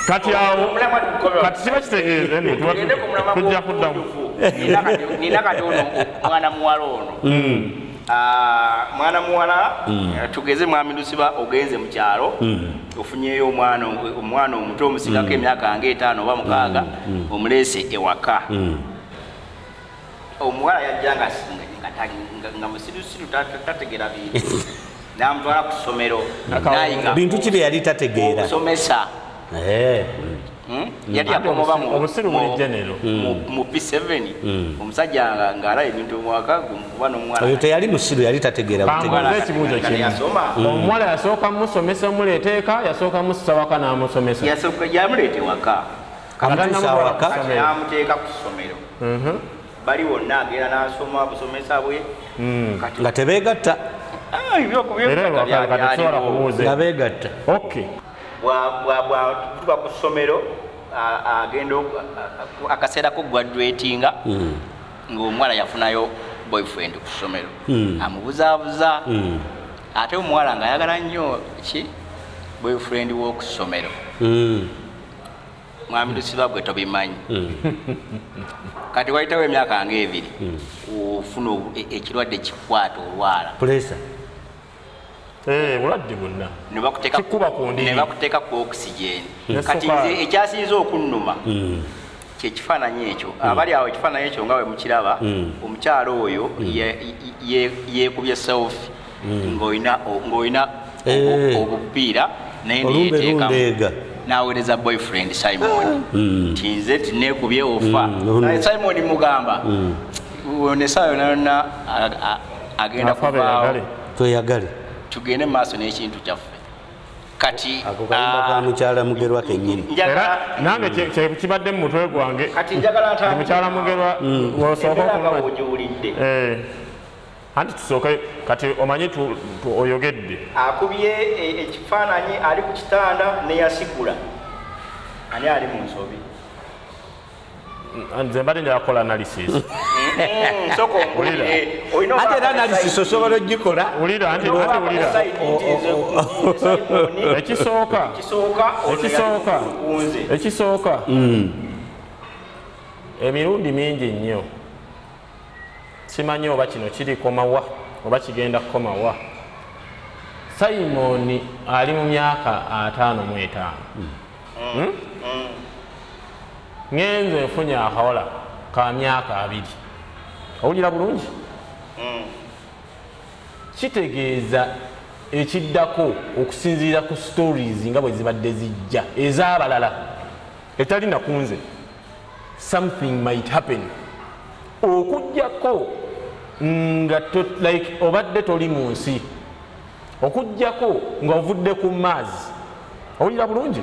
[SPEAKER 1] kati awo
[SPEAKER 3] Omulamwa tugukobe.
[SPEAKER 1] kati kiba kitegeeza anyway,
[SPEAKER 3] Tugende ku mulamwa
[SPEAKER 1] tujja kuddamu.
[SPEAKER 3] gw'obugunjufu. Nina kati ono mwana muwala ono. Ah, mwana muwala, tugeze Mwami Lusiba ogenze mu kyalo, ofunyeyo omwana omuto omusingako emyaka nga 5 oba 6, omuleese ewaka. Omuwala yajja nga musirusiru, tategera bintu, namutwala ku ssomero nayiga
[SPEAKER 2] Bintu ki bye yali tategeera?
[SPEAKER 3] Okusomesa.
[SPEAKER 2] Eh,
[SPEAKER 3] Yali yakomoba
[SPEAKER 1] Obusiru buli general.
[SPEAKER 3] mu P7, omusajja ng'alaba ebintu omwaka kuba n'omuwala.
[SPEAKER 2] Oyo teyali musiru, yali tategeera butegeera.
[SPEAKER 1] Kambuuze ekibuuzo
[SPEAKER 3] Nga
[SPEAKER 1] kimu.
[SPEAKER 3] teyasoma.
[SPEAKER 1] Omuwala yasooka musomesa omuleeta eka, yasooka mussa waka n'amusomesa?
[SPEAKER 3] Yasooka yamuleeta ewaka.
[SPEAKER 2] Amutuusa awaka.
[SPEAKER 3] Kati n'amuteeka ku ssomero, bali wonna agenda n'asoma busomesa bwe. Kati
[SPEAKER 2] Nga tebeegatta.
[SPEAKER 3] Ah,
[SPEAKER 1] Era ewaka kati tusobola kubuuza.
[SPEAKER 2] Nga beegatta.
[SPEAKER 1] Okay.
[SPEAKER 3] Bwatuba ku ssomero, agenda akaseera ko graduatinga, ng'omuwala yafunayo boyfriend ku ssomero, amubuzaabuza, ate omuwala ng'ayagala nnyo ki boyfriend w'oku ssomero. Mwami Lusiba, gwe tobimanyi. Kati wayitawo emyaka nga 2, ofuna ekirwadde kikwata, olwala.
[SPEAKER 2] Pressure.
[SPEAKER 1] Eh, bulwadde bwonna.
[SPEAKER 3] Ne bakuteeka
[SPEAKER 1] Kikuba ku ndiri.
[SPEAKER 3] Ne bakuteeka ku oxygen.
[SPEAKER 1] Ne
[SPEAKER 3] Kati
[SPEAKER 1] sukaali.
[SPEAKER 3] nze ekyasinze okunnuma kyekifaananyi ekyo. Abali awo, ekifaananyi ekyo nga bwe mukiraba, omukyalo oyo yeekubye selfie ng'olina
[SPEAKER 2] Eh.
[SPEAKER 3] obupiira naye
[SPEAKER 2] Olumbe
[SPEAKER 3] neyeteekamu.
[SPEAKER 2] lundeega.
[SPEAKER 3] N'aweereza boyfriend Simon nti nze tinekubye ofa. Naye Simon mugamba ono essaawa yonna yonna agenda
[SPEAKER 1] Afa
[SPEAKER 3] kuvaawo.
[SPEAKER 1] beeyagale.
[SPEAKER 2] Tweyagale.
[SPEAKER 3] Tugende mu maaso n'ekintu kyaffe kati.
[SPEAKER 2] Ako kayimba ka mukyala Mugerwa kennyini.
[SPEAKER 1] Era
[SPEAKER 3] Njagala
[SPEAKER 1] nange kye kibadde mu mutwe gwange.
[SPEAKER 3] Kati njagala ntandike
[SPEAKER 1] Mukyala Mugerwa wosooka
[SPEAKER 3] embeera nga
[SPEAKER 1] okuluma.
[SPEAKER 3] bw'ogiwulidde.
[SPEAKER 1] Eh, anti tusooke kati omanyi oyogedde.
[SPEAKER 3] Akubye ekifaananyi ali ku kitanda neyasigula, ani ali mu nsobi?
[SPEAKER 1] Nze mbadde njagala kukola analysis.
[SPEAKER 3] Sooka ombuulire. Olina
[SPEAKER 2] Ate era
[SPEAKER 3] obaako ne
[SPEAKER 2] analysis
[SPEAKER 3] side.
[SPEAKER 2] osobola ogikola.
[SPEAKER 1] Wulira, anti
[SPEAKER 3] Olina
[SPEAKER 1] anti
[SPEAKER 3] obaako ne
[SPEAKER 1] wulira.
[SPEAKER 3] side nti nze Simon,
[SPEAKER 1] Ekisooka,
[SPEAKER 3] ekisooka ono
[SPEAKER 1] ekisooka,
[SPEAKER 3] yali kunze.
[SPEAKER 1] Ekisooka, emirundi mingi nnyo, simanyi oba kino kirikomawa oba kigenda kukomawa. Simon ali mu myaka 55. Hmm? Ngenze nfunye akawala ka myaka 20, owulira bulungi, kitegeeza ekiddako okusinziira ku stories nga bwe zibadde zijja ez'abalala etali nakunze, something might happen okugjako nga like obadde toli mu nsi, okugjako nga ovudde ku maazi, owulira bulungi,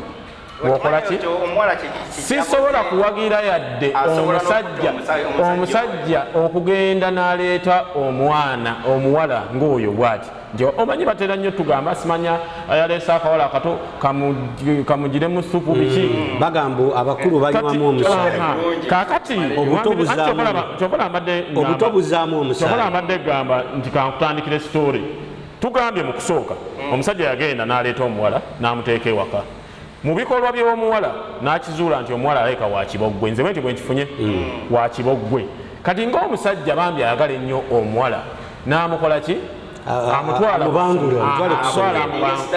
[SPEAKER 1] bwokola ki?
[SPEAKER 3] Omuwala
[SPEAKER 1] Sisobola kuwagira yadde
[SPEAKER 3] Asobola
[SPEAKER 1] omusajja
[SPEAKER 3] n'okutta omusajja.
[SPEAKER 1] Omusajja okugenda n'aleeta omwana omuwala ng'oyo bw'ati, nti omanyi batera nnyo tugamba simanya yaleese akawala akato kamugire mu supu biki.
[SPEAKER 2] Bagamba abakulu banywamu omusaayi.
[SPEAKER 1] Aha. Kakati
[SPEAKER 2] Obuto
[SPEAKER 1] kyokola mbadde
[SPEAKER 2] Obuto buzaamu omusaayi.
[SPEAKER 1] Kyokola mbadde gamba nti kankutandikire story. Tugambye mu kusooka omusajja yagenda n'aleeta omuwala n'amuteeka ewaka. Mu bikolwa by'omuwala n'akizuula nti omuwala alabika wa kiboggwe. Nze bwe nti bwe nkifunye, wa kiboggwe. Kati ng'omusajja bambi ayagala ennyo omuwala, n'amukola ki? Amutwala
[SPEAKER 2] Amubangula, amutwale ku
[SPEAKER 1] amutwala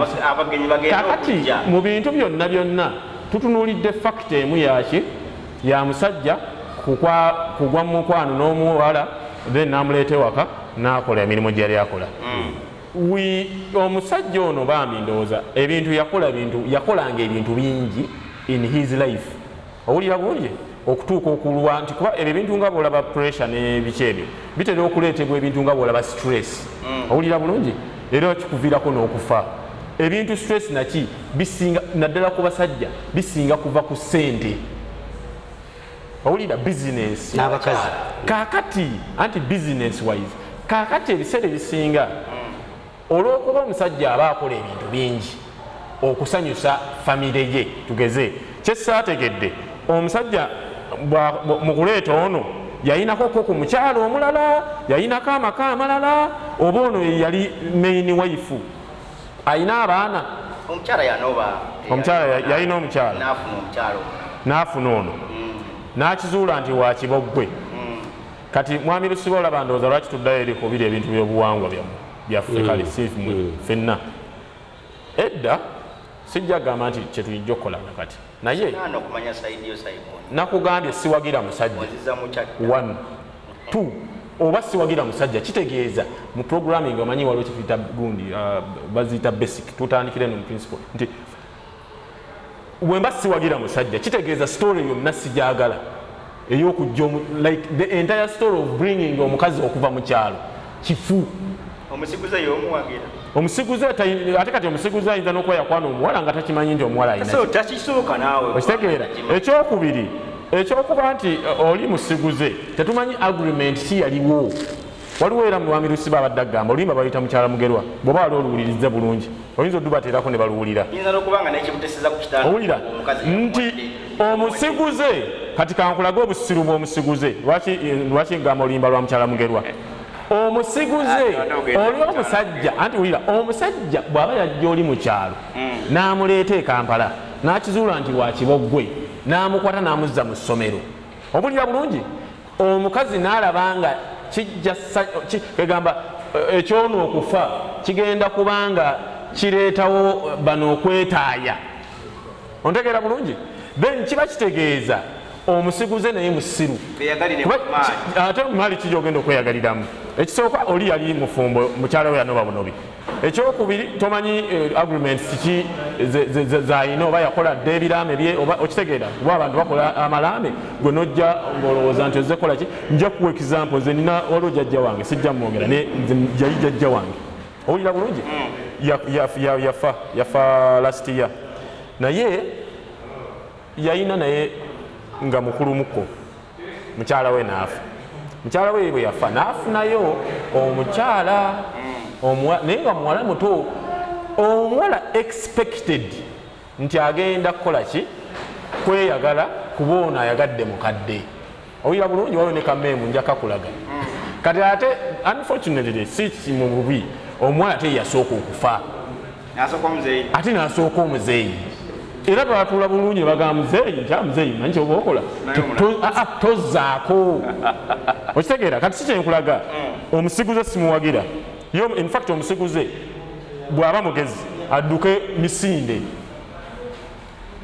[SPEAKER 2] ssomero.
[SPEAKER 3] Abagenyi bagenda
[SPEAKER 1] Kakati
[SPEAKER 3] okujja.
[SPEAKER 1] mu bintu byonna byonna tutunuulidde fact emu yaki ya musajja kugwa mu mukwano n'omuwala, then n'amuleeta ewaka n'akola emirimu gye yali akola. Omusajja ono bambi ndowooza ebintu yakola, bintu yakolanga ebintu bingi in his life, owulira bulungi, okutuuka okulwa nti kuba ebyo ebintu nga bwolaba pressure n'ebiki ebyo bitera okuleetebwa ebintu nga bwolaba stress, owulira bulungi, era kikuviirako n'okufa. Ebintu stress naki bisinga naddala ku basajja bisinga kuva ku ssente, owulira, business.
[SPEAKER 2] N'abakazi.
[SPEAKER 1] Kakati anti business wise, kakati ebiseera ebisinga olw'okuba omusajja aba akola ebintu bingi okusanyusa famire ye, tugeze kyesaategedde omusajja mu kuleeta ono yayinakoko ku mukyalo omulala, yayinako amaka amalala, oba ono ye yali main wife, ayina abaana.
[SPEAKER 3] Omukyala yanoba.
[SPEAKER 1] Omukyala yalina omukyala.
[SPEAKER 3] N'afuna omukyala omulala.
[SPEAKER 1] N'afuna ono n'akizuula nti wa kiboggwe. Kati mwami Lusiba, olaba ndowooza lwaki tuddayo eri kubiri ebintu by'obuwangwa byammwe byaffe. Kale si mmwe, ffenna edda sijja kugamba nti kyetuyinja okukola nakati, naye
[SPEAKER 3] Naana okumanya side yo, Simon.
[SPEAKER 1] Nakugambye siwagira musajja.
[SPEAKER 3] Onziza mu kyadda.
[SPEAKER 1] One, two, oba siwagira musajja kitegeeza mu programming omanyi waliwo kyetuyita gundi, baziyita basic. Tutandikire no mu principle nti bwemba siwagira musajja kitegeeza story yonna sijagala ey'okujja like the entire story of bringing omukazi okuva mu kyalo kifu.
[SPEAKER 3] Omusiguze y'omuwagira?
[SPEAKER 1] Omusiguze ate kati omusiguze ayinza n'okuba yakwana omuwala nga takimanyi nti omuwala alina
[SPEAKER 3] So takisuuka naawe.
[SPEAKER 1] Okitegeera? Ekyokubiri, ekyokuba nti oli musiguze, tetumanyi agreement ki yaliwo. Waliwo era mwami Lusiba abadde agamba oluyimba bayita Mukyala Mugerwa, bw'oba wali oluwulirize bulungi oyinza odubateerako ne baluwulira.
[SPEAKER 3] Yinza n'okuba nga n'ekimuteseza ku kitanda
[SPEAKER 1] Owulira
[SPEAKER 3] omukazi
[SPEAKER 1] nti
[SPEAKER 3] yamuwadde.
[SPEAKER 1] Omusiguze, kati kankulage obusiru bw'omusiguze. Lwaki ngamba oluyimba lwa Mukyala Mugerwa? Omusiguze
[SPEAKER 3] Ate ogenda
[SPEAKER 1] oli
[SPEAKER 3] mukyala.
[SPEAKER 1] Omusajja, anti wulira, omusajja bw'aba yajja oli mu kyalo n'amuleeta e Kampala n'akizuula nti wa kiboggwe, n'amukwata n'amuzza mu ssomero, obulira bulungi, omukazi n'alaba nga kijja kegamba ekyono okufa kigenda kubanga kireetawo bano okwetaaya, ontegeera bulungi, then kiba kitegeeza omusiguze naye musiru.
[SPEAKER 3] Beyagalire
[SPEAKER 1] Kuba
[SPEAKER 3] mu maanyi.
[SPEAKER 1] Ate maali kijja ogenda okweyagaliramu. Ekisooka, oli yali mufumbo, mukyala we yanoba bunobi. Ekyokubiri, tomanyi agreements kiki zayina, oba yakola dda ebiraame bye, oba okitegeera, kuba abantu bakola amalaame, gwe nojja ng'olowooza nti ozze kola ki. Nja kuwa example. Nze nina, waliwo jjajja wange, sijja mwogera, naye nze yali jjajja wange, owulira bulungi. Yafa last year, naye yayina, naye nga mukulumuko, mukyala we naafa. Mukyala we bwe yafa, naafunayo omukyala naye nga muwala muto. Omuwala expected nti agenda kukola ki? Kweyagala, kuba ono ayagadde mukadde. Owulira bulungi? Waliwo ne ka meme, nja kakulaga kati. Ate unfortunately, si mu bubi, omuwala ate yasooka okufa.
[SPEAKER 3] Nasooka omuzeeyi.
[SPEAKER 1] Ate nasooka omuzeeyi, era batuula bulungi ne bagamba muzeeyi nti, "Ah, muzeeyi, manyi kyoba okola."
[SPEAKER 3] Naye omulala.
[SPEAKER 1] Tozzaako, okitegeera? Kati si kyenkulaga, omusiguze simuwagira yo. In fact, omusiguze bw'aba mugezi adduke misinde.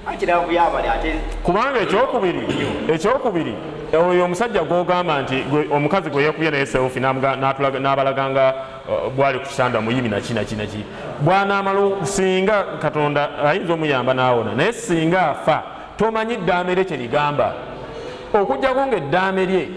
[SPEAKER 3] Akiravu yabali ate.
[SPEAKER 1] Kubanga ekyokubiri, oyo omusajja gwogamba nti omukazi gwe yekubye naye selfie n'abalaga nga bwali ku kitanda muyimi naki naki naki, bw'anaamala, singa Katonda ayinza omuyamba n'awona, naye singa afa, tomanyi ddaame lye kyerigamba, okugjako ng'eddaame lye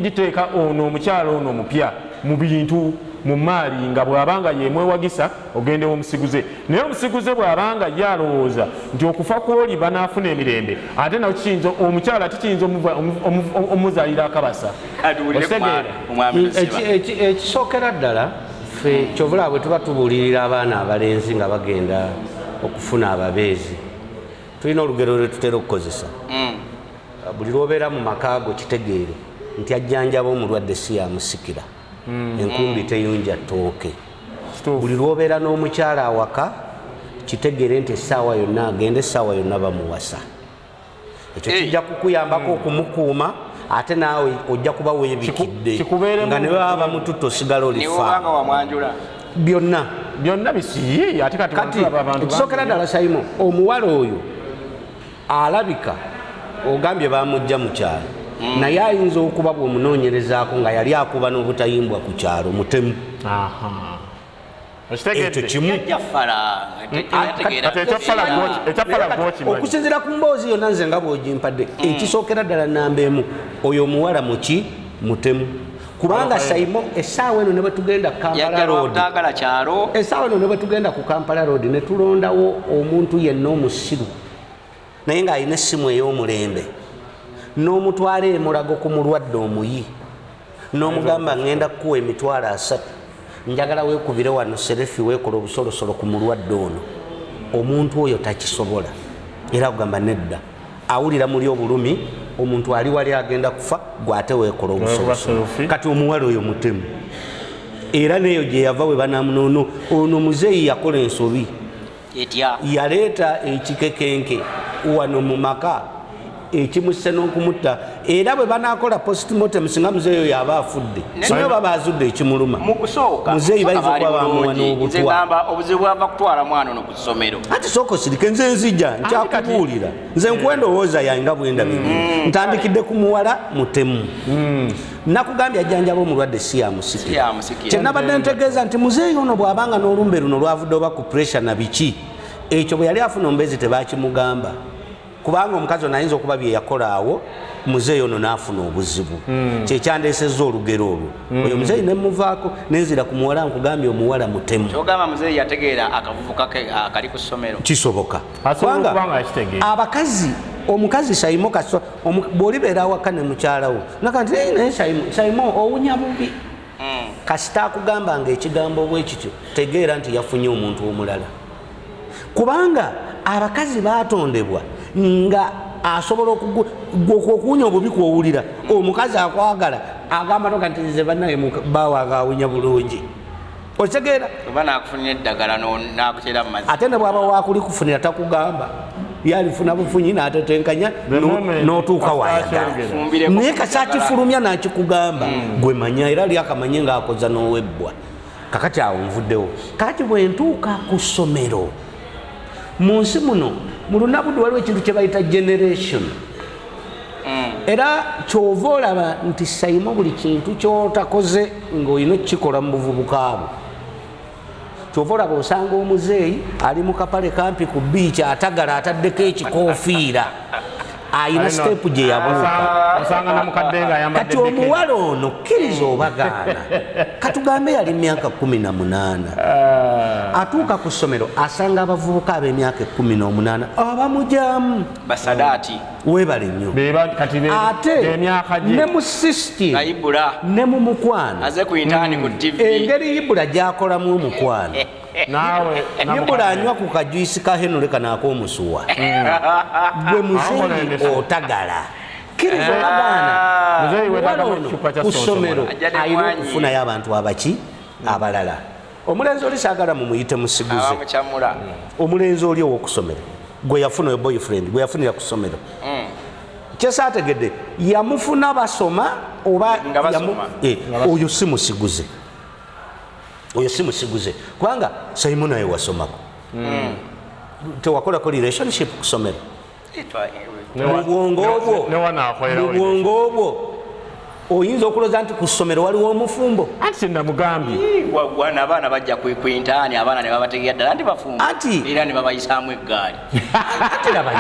[SPEAKER 1] liteeka ono omukyala ono omupya mu bintu, mu maali, nga bw'abanga yemwewagisa ogendewo omusiguze. Naye omusiguze bw'abanga ye alowooza nti okufa kwoli banaafuna emirembe, ate nawe kiyinza, omukyala tikiyinza omuzaalira akabasa.
[SPEAKER 3] Atuwulire.
[SPEAKER 1] Okitegeera?
[SPEAKER 3] Omwami Lusiba.
[SPEAKER 2] Ekisookera ddala, ffe kyovulaba bwe tuba tubuulirira abaana abalenzi nga bagenda okufuna ababeezi, tulina olugero lwe tutera okukozesa. Buli lwobeera mu maka go, kitegeere nti ajjanjaba omulwadde si yamusikira, enkumbi teyunja ttooke. Buli lwobeera n'omukyala awaka, kitegeere nti essaawa yonna agenda, essaawa yonna bamuwasa. Ekyo kijja kukuyambako okumukuuma, ate naawe ojja kuba weebikidde
[SPEAKER 1] Kikubeeremu.
[SPEAKER 2] nga ne baba bamututte osigala
[SPEAKER 3] Niwobanga
[SPEAKER 2] olifa.
[SPEAKER 3] wamwanjula.
[SPEAKER 2] Byonna.
[SPEAKER 1] Byonna bisiyi. Ate kati
[SPEAKER 2] Kati
[SPEAKER 1] tulaba abantu
[SPEAKER 2] ekisookera
[SPEAKER 1] bangi.
[SPEAKER 2] ddala, Saimo, omuwala oyo alabika ogambye bamujja mu kyalo, naye ayinza okuba bw'omunoonyerezaako nga yali akuba n'obutayimbwa ku kyalo, mutemu.
[SPEAKER 1] Aha. Okitegedde?
[SPEAKER 2] Ekyo kimu.
[SPEAKER 3] Yajja fala.
[SPEAKER 1] Kati ekyafala gwokimanyi.
[SPEAKER 2] Okusinziira ku mboozi yonna nze nga bw'ogimpadde, ekisookera ddala, namba emu, oyo omuwala muki? Mutemu. Kubanga Saimo, essaawa eno ne bwe tugenda ku Kampala
[SPEAKER 3] Yajja
[SPEAKER 2] Road,
[SPEAKER 3] lwakutagala kyalo.
[SPEAKER 2] Essaawa eno ne bwe tugenda ku Kampala Road ne tulondawo omuntu yenna omusiru naye ng'alina essimu ey'omulembe, n'omutwala emulago ku mulwadde omuyi, n'omugamba, "Ŋŋenda kukuwa 30,000, njagala weekubire wano selfie, weekola obusolosolo ku mulwadde ono," omuntu oyo takisobola. Era akugamba nedda, awulira muli obulumi, omuntu ali wali agenda kufa, gwate weekola obusolosolo.
[SPEAKER 1] Selfie.
[SPEAKER 2] Kati omuwala oyo mutemu, era neyo gye yava we banamunoono. Ono muzeeyi yakola ensobi.
[SPEAKER 3] Etya?
[SPEAKER 2] Yaleeta ekikekenke wano mu maka ekimusse n'okumutta, era bwe banakola postmortem, singa muzeeyi oyo aba afudde, singa baba azudde ekimuluma,
[SPEAKER 3] Mu kusooka
[SPEAKER 2] muzeeyi bayinza
[SPEAKER 3] baali
[SPEAKER 2] okuba bamuwa
[SPEAKER 3] bulungi. Nze
[SPEAKER 2] n'obutwa.
[SPEAKER 3] ngamba obuzibu bwava kutwala mwana ono ku ssomero.
[SPEAKER 2] Ati sooka osirike, nze nzija nkyakubuulira. Nze nkuwa endowooza yange nga bwendaba ebintu. Ntandikidde ku muwala mutemu. Nakugambye ajjanjaba omulwadde si yamusikira.
[SPEAKER 3] Si yamusikira.
[SPEAKER 2] Kyenabadde ntegeeza nti muzeeyi ono bw'abanga n'olumbe luno lwavudde oba ku pressure na biki, ekyo bwe yali afuna omubeezi tebakimugamba, kubanga omukazi ono ayinza okuba bye yakola awo muzeeyi ono n'afuna obuzibu. Kyekyandeesezza olugero olwo. Oyo muzeeyi nemuvaako nenzira ku muwala. Nkugambye omuwala mutemu.
[SPEAKER 3] Kyogamba muzeeyi yategeera akavubuka ke akali ku ssomero?
[SPEAKER 2] Kisoboka.
[SPEAKER 1] Asobola
[SPEAKER 2] Kubanga
[SPEAKER 1] okuba nga akitegeera.
[SPEAKER 2] abakazi, omukazi Saimo kaso bw'olibeera awaka ne mukyalawo naga nti, "Naye, naye Saimo, Saimo owunya bubi." Kasita akugamba nga ekigambo bwe kityo, tegeera nti yafunye omuntu omulala, kubanga abakazi batondebwa nga asobola okuwunya obubi kwowulira. Omukazi akwagala agamba toka nti, "Nze bannaye bawange awunya bulungi." Okitegeera?
[SPEAKER 3] Oba nakufunira eddagala nakuteera mu mazzi.
[SPEAKER 2] Ate ne bwaba wakuli kufunira takugamba, yalifuna bufunyi n'atetenkanya
[SPEAKER 1] The moment
[SPEAKER 2] n'otuuka
[SPEAKER 1] kasita
[SPEAKER 2] wayagala.
[SPEAKER 1] akyogera.
[SPEAKER 3] Fumbireko
[SPEAKER 2] Naye
[SPEAKER 3] ku
[SPEAKER 2] kasa
[SPEAKER 3] ddagala.
[SPEAKER 2] akifulumya n'akikugamba, gwe manya era ali akamanye ng'akoza n'owebbwa. Kakati awo nvuddewo. Kakati bwe ntuuka ku ssomero, mu nsi muno mu Lunabuddu waliwo ekintu kye bayita generation. Era kyova olaba nti Saimo, buli kintu kyotakoze ng'olina okukikola mu buvubuka bwo. Kyova olaba osanga omuzeeyi ali mu kapale kampi ku biiki, atagala, ataddeko ekikofiira, ayina step gye yabuuka.
[SPEAKER 1] Osanga namukadde nga ayambadde
[SPEAKER 2] Kati omuwala ono, kkiriza obagaana, katugambe yali myaka 18, atuuka ku ssomero asanga abavubuka ab'emyaka 18 abamujamu.
[SPEAKER 3] Basadaati.
[SPEAKER 2] Weebale nnyo.
[SPEAKER 1] Kati
[SPEAKER 2] Ate
[SPEAKER 1] emyaka gye
[SPEAKER 2] ne mu system
[SPEAKER 3] Ayibula
[SPEAKER 2] ne mu mukwano,
[SPEAKER 3] aze ku intaani ku TV.
[SPEAKER 2] Engeri Ibula gyakolamu omukwano,
[SPEAKER 1] Naawe.
[SPEAKER 2] Ibula anywa ku kajuisi ka Henry kano ak'omusuwa. Gwe muzeeyi otagala, kkiriza obagaana,
[SPEAKER 1] Muzeeyi
[SPEAKER 2] omuwala
[SPEAKER 1] weetaagamu
[SPEAKER 2] ono
[SPEAKER 1] ekicupa kya
[SPEAKER 2] ku
[SPEAKER 1] sonso.
[SPEAKER 2] ssomero
[SPEAKER 3] Ajja ne
[SPEAKER 2] alina
[SPEAKER 3] mwanyi.
[SPEAKER 2] okufunayo abantu abaki abalala. Omulenzi oli saagala mumuyite musiguze.
[SPEAKER 3] Abamukyamula.
[SPEAKER 2] Omulenzi oli ow'okusomero gwe yafuna, oyo boyfriend gwe yafunira ku ssomero, kyesaategedde yamufuna basoma oba
[SPEAKER 3] Nga basoma.
[SPEAKER 2] Oyo si musiguze, oyo si musiguze, kubanga Saimu naye wasomako, tewakolako relationship ku ssomero? Mu bwongo obwo,
[SPEAKER 1] Newanaakolerawo.
[SPEAKER 2] mu bwongo obwo oyinza okulowooza nti ku ssomero waliwo omufumbo.
[SPEAKER 1] Anti kyenamugambye.
[SPEAKER 3] Wana abaana bajja ku intaani, abaana ne babategera ddala nti bafumbo.
[SPEAKER 2] Anti-
[SPEAKER 3] Era ne babayisaamu eggaali.
[SPEAKER 2] Ate labayo.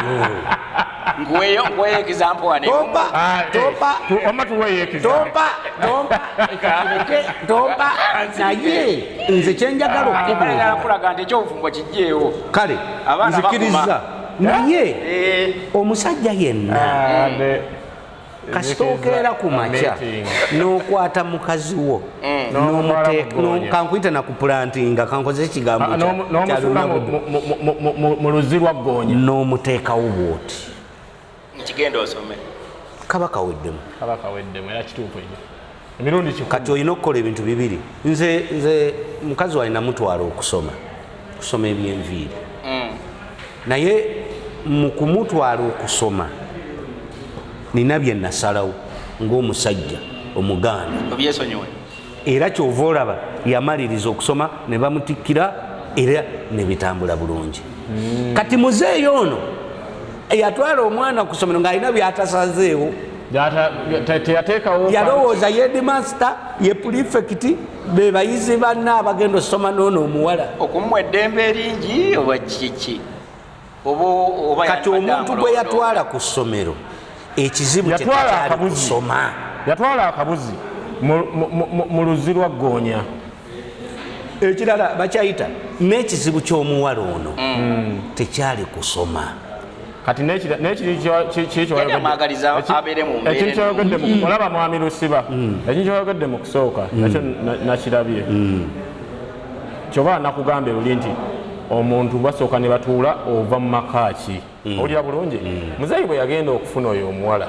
[SPEAKER 3] Nkuweyo example wano.
[SPEAKER 2] Tompa, tompa.
[SPEAKER 1] Oma tuweeyo example.
[SPEAKER 2] Tompa, tompa, ekakireke, tompa. Naye nze kyenjagala
[SPEAKER 3] Njagala
[SPEAKER 2] okubuulira,
[SPEAKER 3] kulaga nti ekyobufumbo kijjeewo.
[SPEAKER 2] Kale
[SPEAKER 3] Abaana
[SPEAKER 2] nzikiriza, naye omusajja yenna kasita okeera ku makya n'okwata mukazi wo kankuyita nakupulantinga, kankoze ekigambo
[SPEAKER 1] N'omusuula
[SPEAKER 2] kyalunabudu,
[SPEAKER 1] mu luzzi lwa ggoonya.
[SPEAKER 2] N'omuteekawo bwoti,
[SPEAKER 3] Nkigenda osome.
[SPEAKER 2] Kaba kaweddemu.
[SPEAKER 1] Kaba kaweddemu, era kituufu ekyo, emirundi 1,000.
[SPEAKER 2] Kati olina okukola ebintu bibiri. Nze mukazi wange namutwala okusoma, kusoma ebyenviiri, naye mu kumutwala okusoma nina bye nasalawo ng'omusajja Omuganda.
[SPEAKER 3] Obyesonyiwe.
[SPEAKER 2] Era kyova olaba yamaliriza okusoma ne bamutikkira, era ne bitambula bulungi. Kati muzeeyi ono yatwala omwana ku ssomero ng'alina byatasazeewo.
[SPEAKER 1] Teyateekawo.
[SPEAKER 2] Yalowooza ye headmaster, ye prefect, be bayizi banna abagenda osoma noono omuwala.
[SPEAKER 3] Okumuwa eddembe eringi oba kiki oba
[SPEAKER 2] Kati
[SPEAKER 3] yandibadde
[SPEAKER 2] omuntu gwe
[SPEAKER 3] amulondoola.
[SPEAKER 2] yatwala ku ssomero, ekizibu kye
[SPEAKER 1] Yatwala
[SPEAKER 2] tekyali
[SPEAKER 1] akabuzi.
[SPEAKER 2] kusoma.
[SPEAKER 1] Yatwala akabuzi mu luzzi lwa ggoonya.
[SPEAKER 2] Ekirala bakyayita n'ekizibu ky'omuwala ono tekyali kusoma.
[SPEAKER 1] Kati n'ekiri
[SPEAKER 3] Yali amwagaliza abeere mu mbeera
[SPEAKER 1] ekintu kyayogedde olaba mwami Lusiba, ekintu kyayogedde mu kusooka nakyo nakirabye. Kyoba nakugambye luli nti omuntu basooka ne batuula, ova mu maka ki, owulira bulungi. Muzeeyi bwe yagenda okufuna oyo omuwala,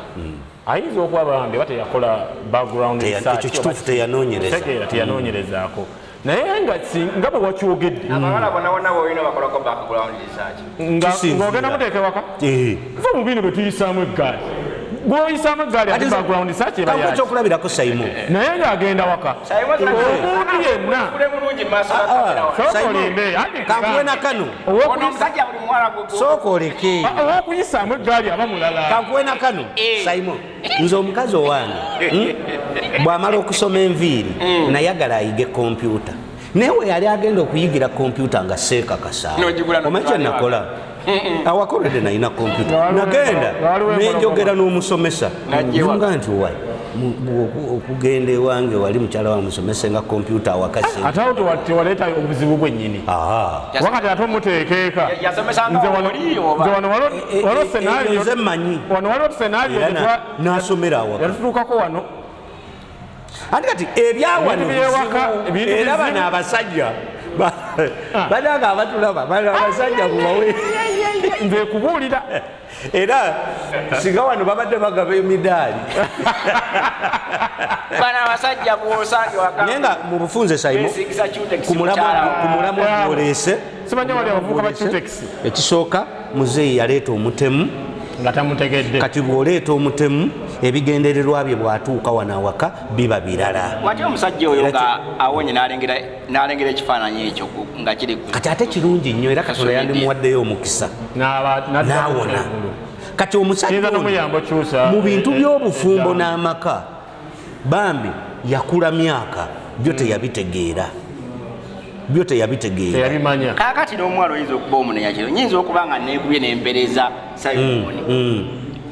[SPEAKER 1] ayinza okuba bambi oba teyakola background research,
[SPEAKER 2] Ekyo kituufu, teyanoonyereza.
[SPEAKER 1] Tegeera, teyanoonyerezaako, naye nga nga bwe wakyogedde,
[SPEAKER 3] Abawala bonna bonna boolina bakolako background research.
[SPEAKER 2] Kisinziira.
[SPEAKER 1] Ng'ogenda muteeka ewaka, va mu bino bwe tuyisaamu eggaali, gwoyisaamu eggaali, ate background research eba
[SPEAKER 2] Kankuwe
[SPEAKER 1] yaki?
[SPEAKER 2] ekyokulabirako, Saimu.
[SPEAKER 1] Naye ng'agenda waka, omuntu yenna
[SPEAKER 3] Kule bulungi mu maaso ga kamera wano.
[SPEAKER 1] Sooka
[SPEAKER 2] Simon,
[SPEAKER 1] olimbe, anti
[SPEAKER 2] kankuwe na kano.
[SPEAKER 3] Ono omusajja buli muwala
[SPEAKER 2] Sooka oleke.
[SPEAKER 1] Owokuyisaamu eggaali aba mulala.
[SPEAKER 2] Kankuwe na kano, Simon. Nze omukazi owange, bw'amala okusoma enviiri, nayagala ayige kompyuta, naye we yali agenda okuyigira kompyuta nga seekakasa.
[SPEAKER 3] N'ogigula.
[SPEAKER 2] Omanyi kye nakola? Awakoledde nalina kompyuta,
[SPEAKER 1] Nga waliwo
[SPEAKER 2] nagenda
[SPEAKER 1] nga waliwo
[SPEAKER 2] nenjogera n'omusomesa.
[SPEAKER 3] N'ajja ewaka.
[SPEAKER 2] Nga nti wayi okugenda ewange wali mukyala wa musomese nga kompyuta awaka
[SPEAKER 1] Ate awo tewaleeta obuzibu bwennyini wakati ate omuteekeeka.
[SPEAKER 3] Yasomesanga
[SPEAKER 1] Nze wano
[SPEAKER 3] oli oba?
[SPEAKER 1] Nze wano waliwo scenario,
[SPEAKER 2] nze mmanyi.
[SPEAKER 1] Wano waliwo scenario
[SPEAKER 2] Era n'asomera awaka.
[SPEAKER 1] Yatutuukako wano.
[SPEAKER 2] Ate kati ebyawano
[SPEAKER 1] Ebintu by'ewaka,
[SPEAKER 2] bizibu.
[SPEAKER 1] ebintu
[SPEAKER 2] Era
[SPEAKER 1] bizibu.
[SPEAKER 2] bano abasajja bananga abatulaba, bano abasajja mubawe.
[SPEAKER 1] Nze kubuulira.
[SPEAKER 2] Era singa wano babadde bagaba emidaali.
[SPEAKER 3] Bano abasajja bwosange waka
[SPEAKER 2] Naye nga mu bufunze, Saimo,
[SPEAKER 3] besigisa Cutex
[SPEAKER 2] ku mulamwa
[SPEAKER 3] mukyala.
[SPEAKER 2] ku mulamwa gwoleese,
[SPEAKER 1] Simanya wali abavubuka ba Cutex.
[SPEAKER 2] Ekisooka, muzeeyi yaleeta omutemu
[SPEAKER 1] nga tamutegedde.
[SPEAKER 2] Kati bw'oleeta omutemu, ebigendererwa bye bw'atuuka wano awaka biba birala.
[SPEAKER 3] Watya omusajja oyo
[SPEAKER 2] Era
[SPEAKER 3] nga awonye n'alengera ekifaananyi ekyo nga kiri
[SPEAKER 2] Kati ate kirungi nnyo, era Katonda
[SPEAKER 3] Social media.
[SPEAKER 2] yandimuwaddeyo omukisa n'awona. Kati omusajja
[SPEAKER 1] Kiyinza
[SPEAKER 2] ono,
[SPEAKER 1] n'omuyamba okyusa
[SPEAKER 2] mu bintu by'obufumbo
[SPEAKER 1] eddamu.
[SPEAKER 2] n'amaka, bambi yakula myaka byo teyabitegeera. Byo teyabitegeera.
[SPEAKER 1] Teyabimanya.
[SPEAKER 3] Kaakati n'omuwala oyinza okuba omunenya kino, nyinza okuba nga neekubye nempereza Simon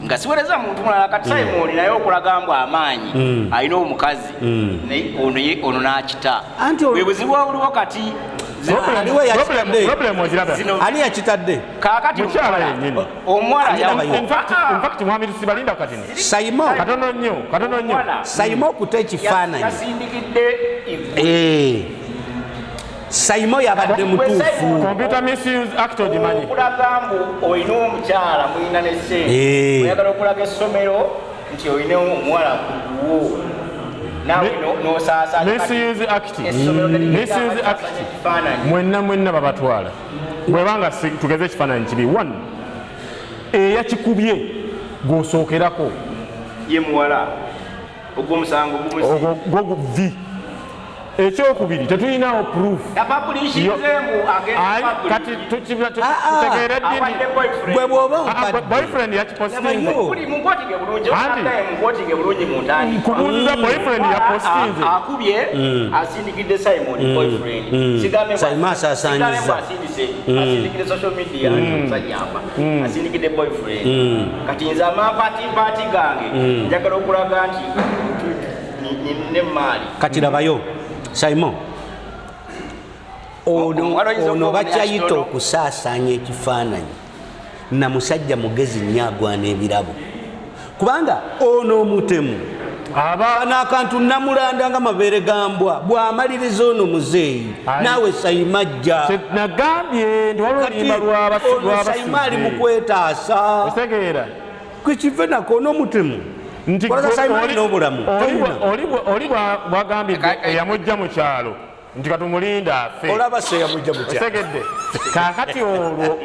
[SPEAKER 3] nga siwereza muntu mulala. Kati Simon naye okulaga mbu amaanyi alina omukazi, naye ono ono n'akita.
[SPEAKER 2] Anti
[SPEAKER 3] Bwe buzibu obuliwo kati.
[SPEAKER 2] Aliwo yakitadde.
[SPEAKER 1] Problem ogiraba.
[SPEAKER 2] Ani yakitadde?
[SPEAKER 3] Kaakati
[SPEAKER 1] Mukyala
[SPEAKER 3] omuwala
[SPEAKER 1] yennyini.
[SPEAKER 3] Omuwala
[SPEAKER 2] Ani labayo.
[SPEAKER 1] In fact, mwami Lusibalinda katino.
[SPEAKER 2] Saimo.
[SPEAKER 1] Katono nnyo, katono nnyo.
[SPEAKER 3] Omuwala
[SPEAKER 2] Saimo okuta ekifaananyi.
[SPEAKER 3] Yasindikidde Igwe.
[SPEAKER 2] Saimo yabadde mutuufu.
[SPEAKER 1] Computer Misuse Act ogimanyi?
[SPEAKER 3] Okulaga mbu olina omukyala, mulina ne sente, oyagala okulaga essomero nti olina omuwala wo, naawe n'osaasaanya.
[SPEAKER 1] Misuse Act.
[SPEAKER 3] Essomero terigenda
[SPEAKER 1] Misuse Act.
[SPEAKER 3] ekifaananyi.
[SPEAKER 1] Mwenna mwenna babatwala. Bwebanga tugeze ekifaananyi kibi. One, eyakikubye gw'osookerako.
[SPEAKER 3] Ye muwala ogw'omusango gumusi.
[SPEAKER 1] Ogwo gwo v. Ekyokubiri, tetulinawo proof.
[SPEAKER 3] Yapublishinze mbu agenda
[SPEAKER 1] Ayi, kati tutegeere ddi
[SPEAKER 3] awadde boyfriend.
[SPEAKER 2] Gwe bw'oba
[SPEAKER 1] Ah, ah,
[SPEAKER 2] ompadde.
[SPEAKER 1] Boyfriend yakipostinze.
[SPEAKER 2] Labayo.
[SPEAKER 3] Buli munkwatinge bulungi.
[SPEAKER 1] Anti.
[SPEAKER 3] Anti munkwatinge bulungi mu ntandikwa.
[SPEAKER 1] Nkubuuziza, boyfriend yapostinze.
[SPEAKER 3] Akubye, asindikidde Simon boyfriend. Sigambe
[SPEAKER 2] Simon asaasaanyizza.
[SPEAKER 3] sigambe mbu asindise, asindikidde social media nti omusajja afa, asindikidde boyfriend. Kati nze amampaatimpaati gange njagala okulaga nti nemaali.
[SPEAKER 2] Kati labayo Simon, ono
[SPEAKER 3] Omuwala oyinza
[SPEAKER 2] ono
[SPEAKER 3] okuba
[SPEAKER 2] bakyayita
[SPEAKER 3] omunyakitono.
[SPEAKER 2] okusaasaanya ekifaananyi na musajja mugezi nnyo agwana ebirabo, kubanga ono omutemu
[SPEAKER 1] aba
[SPEAKER 2] kano akantu namulanda nga mabeere ga mbwa. Bw'amaliriza ono muzeeyi,
[SPEAKER 1] Ayi.
[SPEAKER 2] naawe Sayima ajja.
[SPEAKER 1] Nagambye nti waliwo
[SPEAKER 2] Kati
[SPEAKER 1] oluyimba
[SPEAKER 2] ono Sayima ali mu kwetaasa.
[SPEAKER 1] Otegeera?
[SPEAKER 2] Kwekive nako ono omutemu
[SPEAKER 1] Nti
[SPEAKER 2] Walaza
[SPEAKER 1] gwe
[SPEAKER 2] Sayima alina obulamu
[SPEAKER 1] oli
[SPEAKER 2] talina.
[SPEAKER 1] oli bwagambidde eyamujja mu kyalo nti katumulinda afe.
[SPEAKER 2] Olaba se yamujja mu kyalo.
[SPEAKER 1] Otegedde? Kakati olwo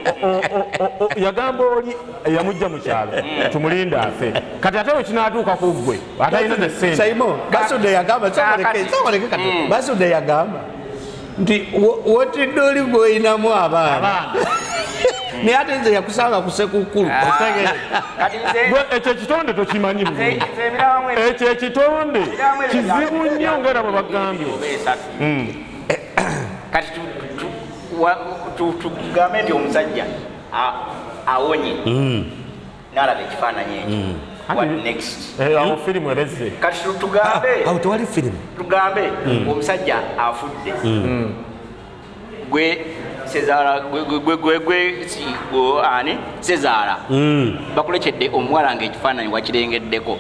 [SPEAKER 1] yagamba oli eyamujja mu kyalo tumulinda afe. Kati ate bwe kinaatuuka ku ggwe atalina ne sente?
[SPEAKER 2] Saimo, Basudde yagamba, soboleke kati, Basudde yagamba nti wotidde oli gw'olinamu abaana,
[SPEAKER 1] abaana,
[SPEAKER 2] naye ate nze yakusanga ku Sekukkulu.
[SPEAKER 1] Otegeera?
[SPEAKER 3] Kati nze
[SPEAKER 1] Gwe ekyo ekitonde tokimanyi bulungi.
[SPEAKER 3] Nze ebiramu
[SPEAKER 1] Ekyo ekitonde
[SPEAKER 3] ebiramu ebyo
[SPEAKER 1] kizibu nnyo, nga era bwe bagambye.
[SPEAKER 3] Oba esatu. Kati tugambe nti omusajja awonye n'alaba ekifaananyi ekyo, what next?
[SPEAKER 1] Eh, awo firimu ebezze.
[SPEAKER 3] Kati tugambe
[SPEAKER 2] Awo tewali firimu.
[SPEAKER 3] Tugambe omusajja afudde, gwe sezaala, gwe gwe ani sezaala, bakulekedde omuwala nga ekifaananyi wakirengeddeko,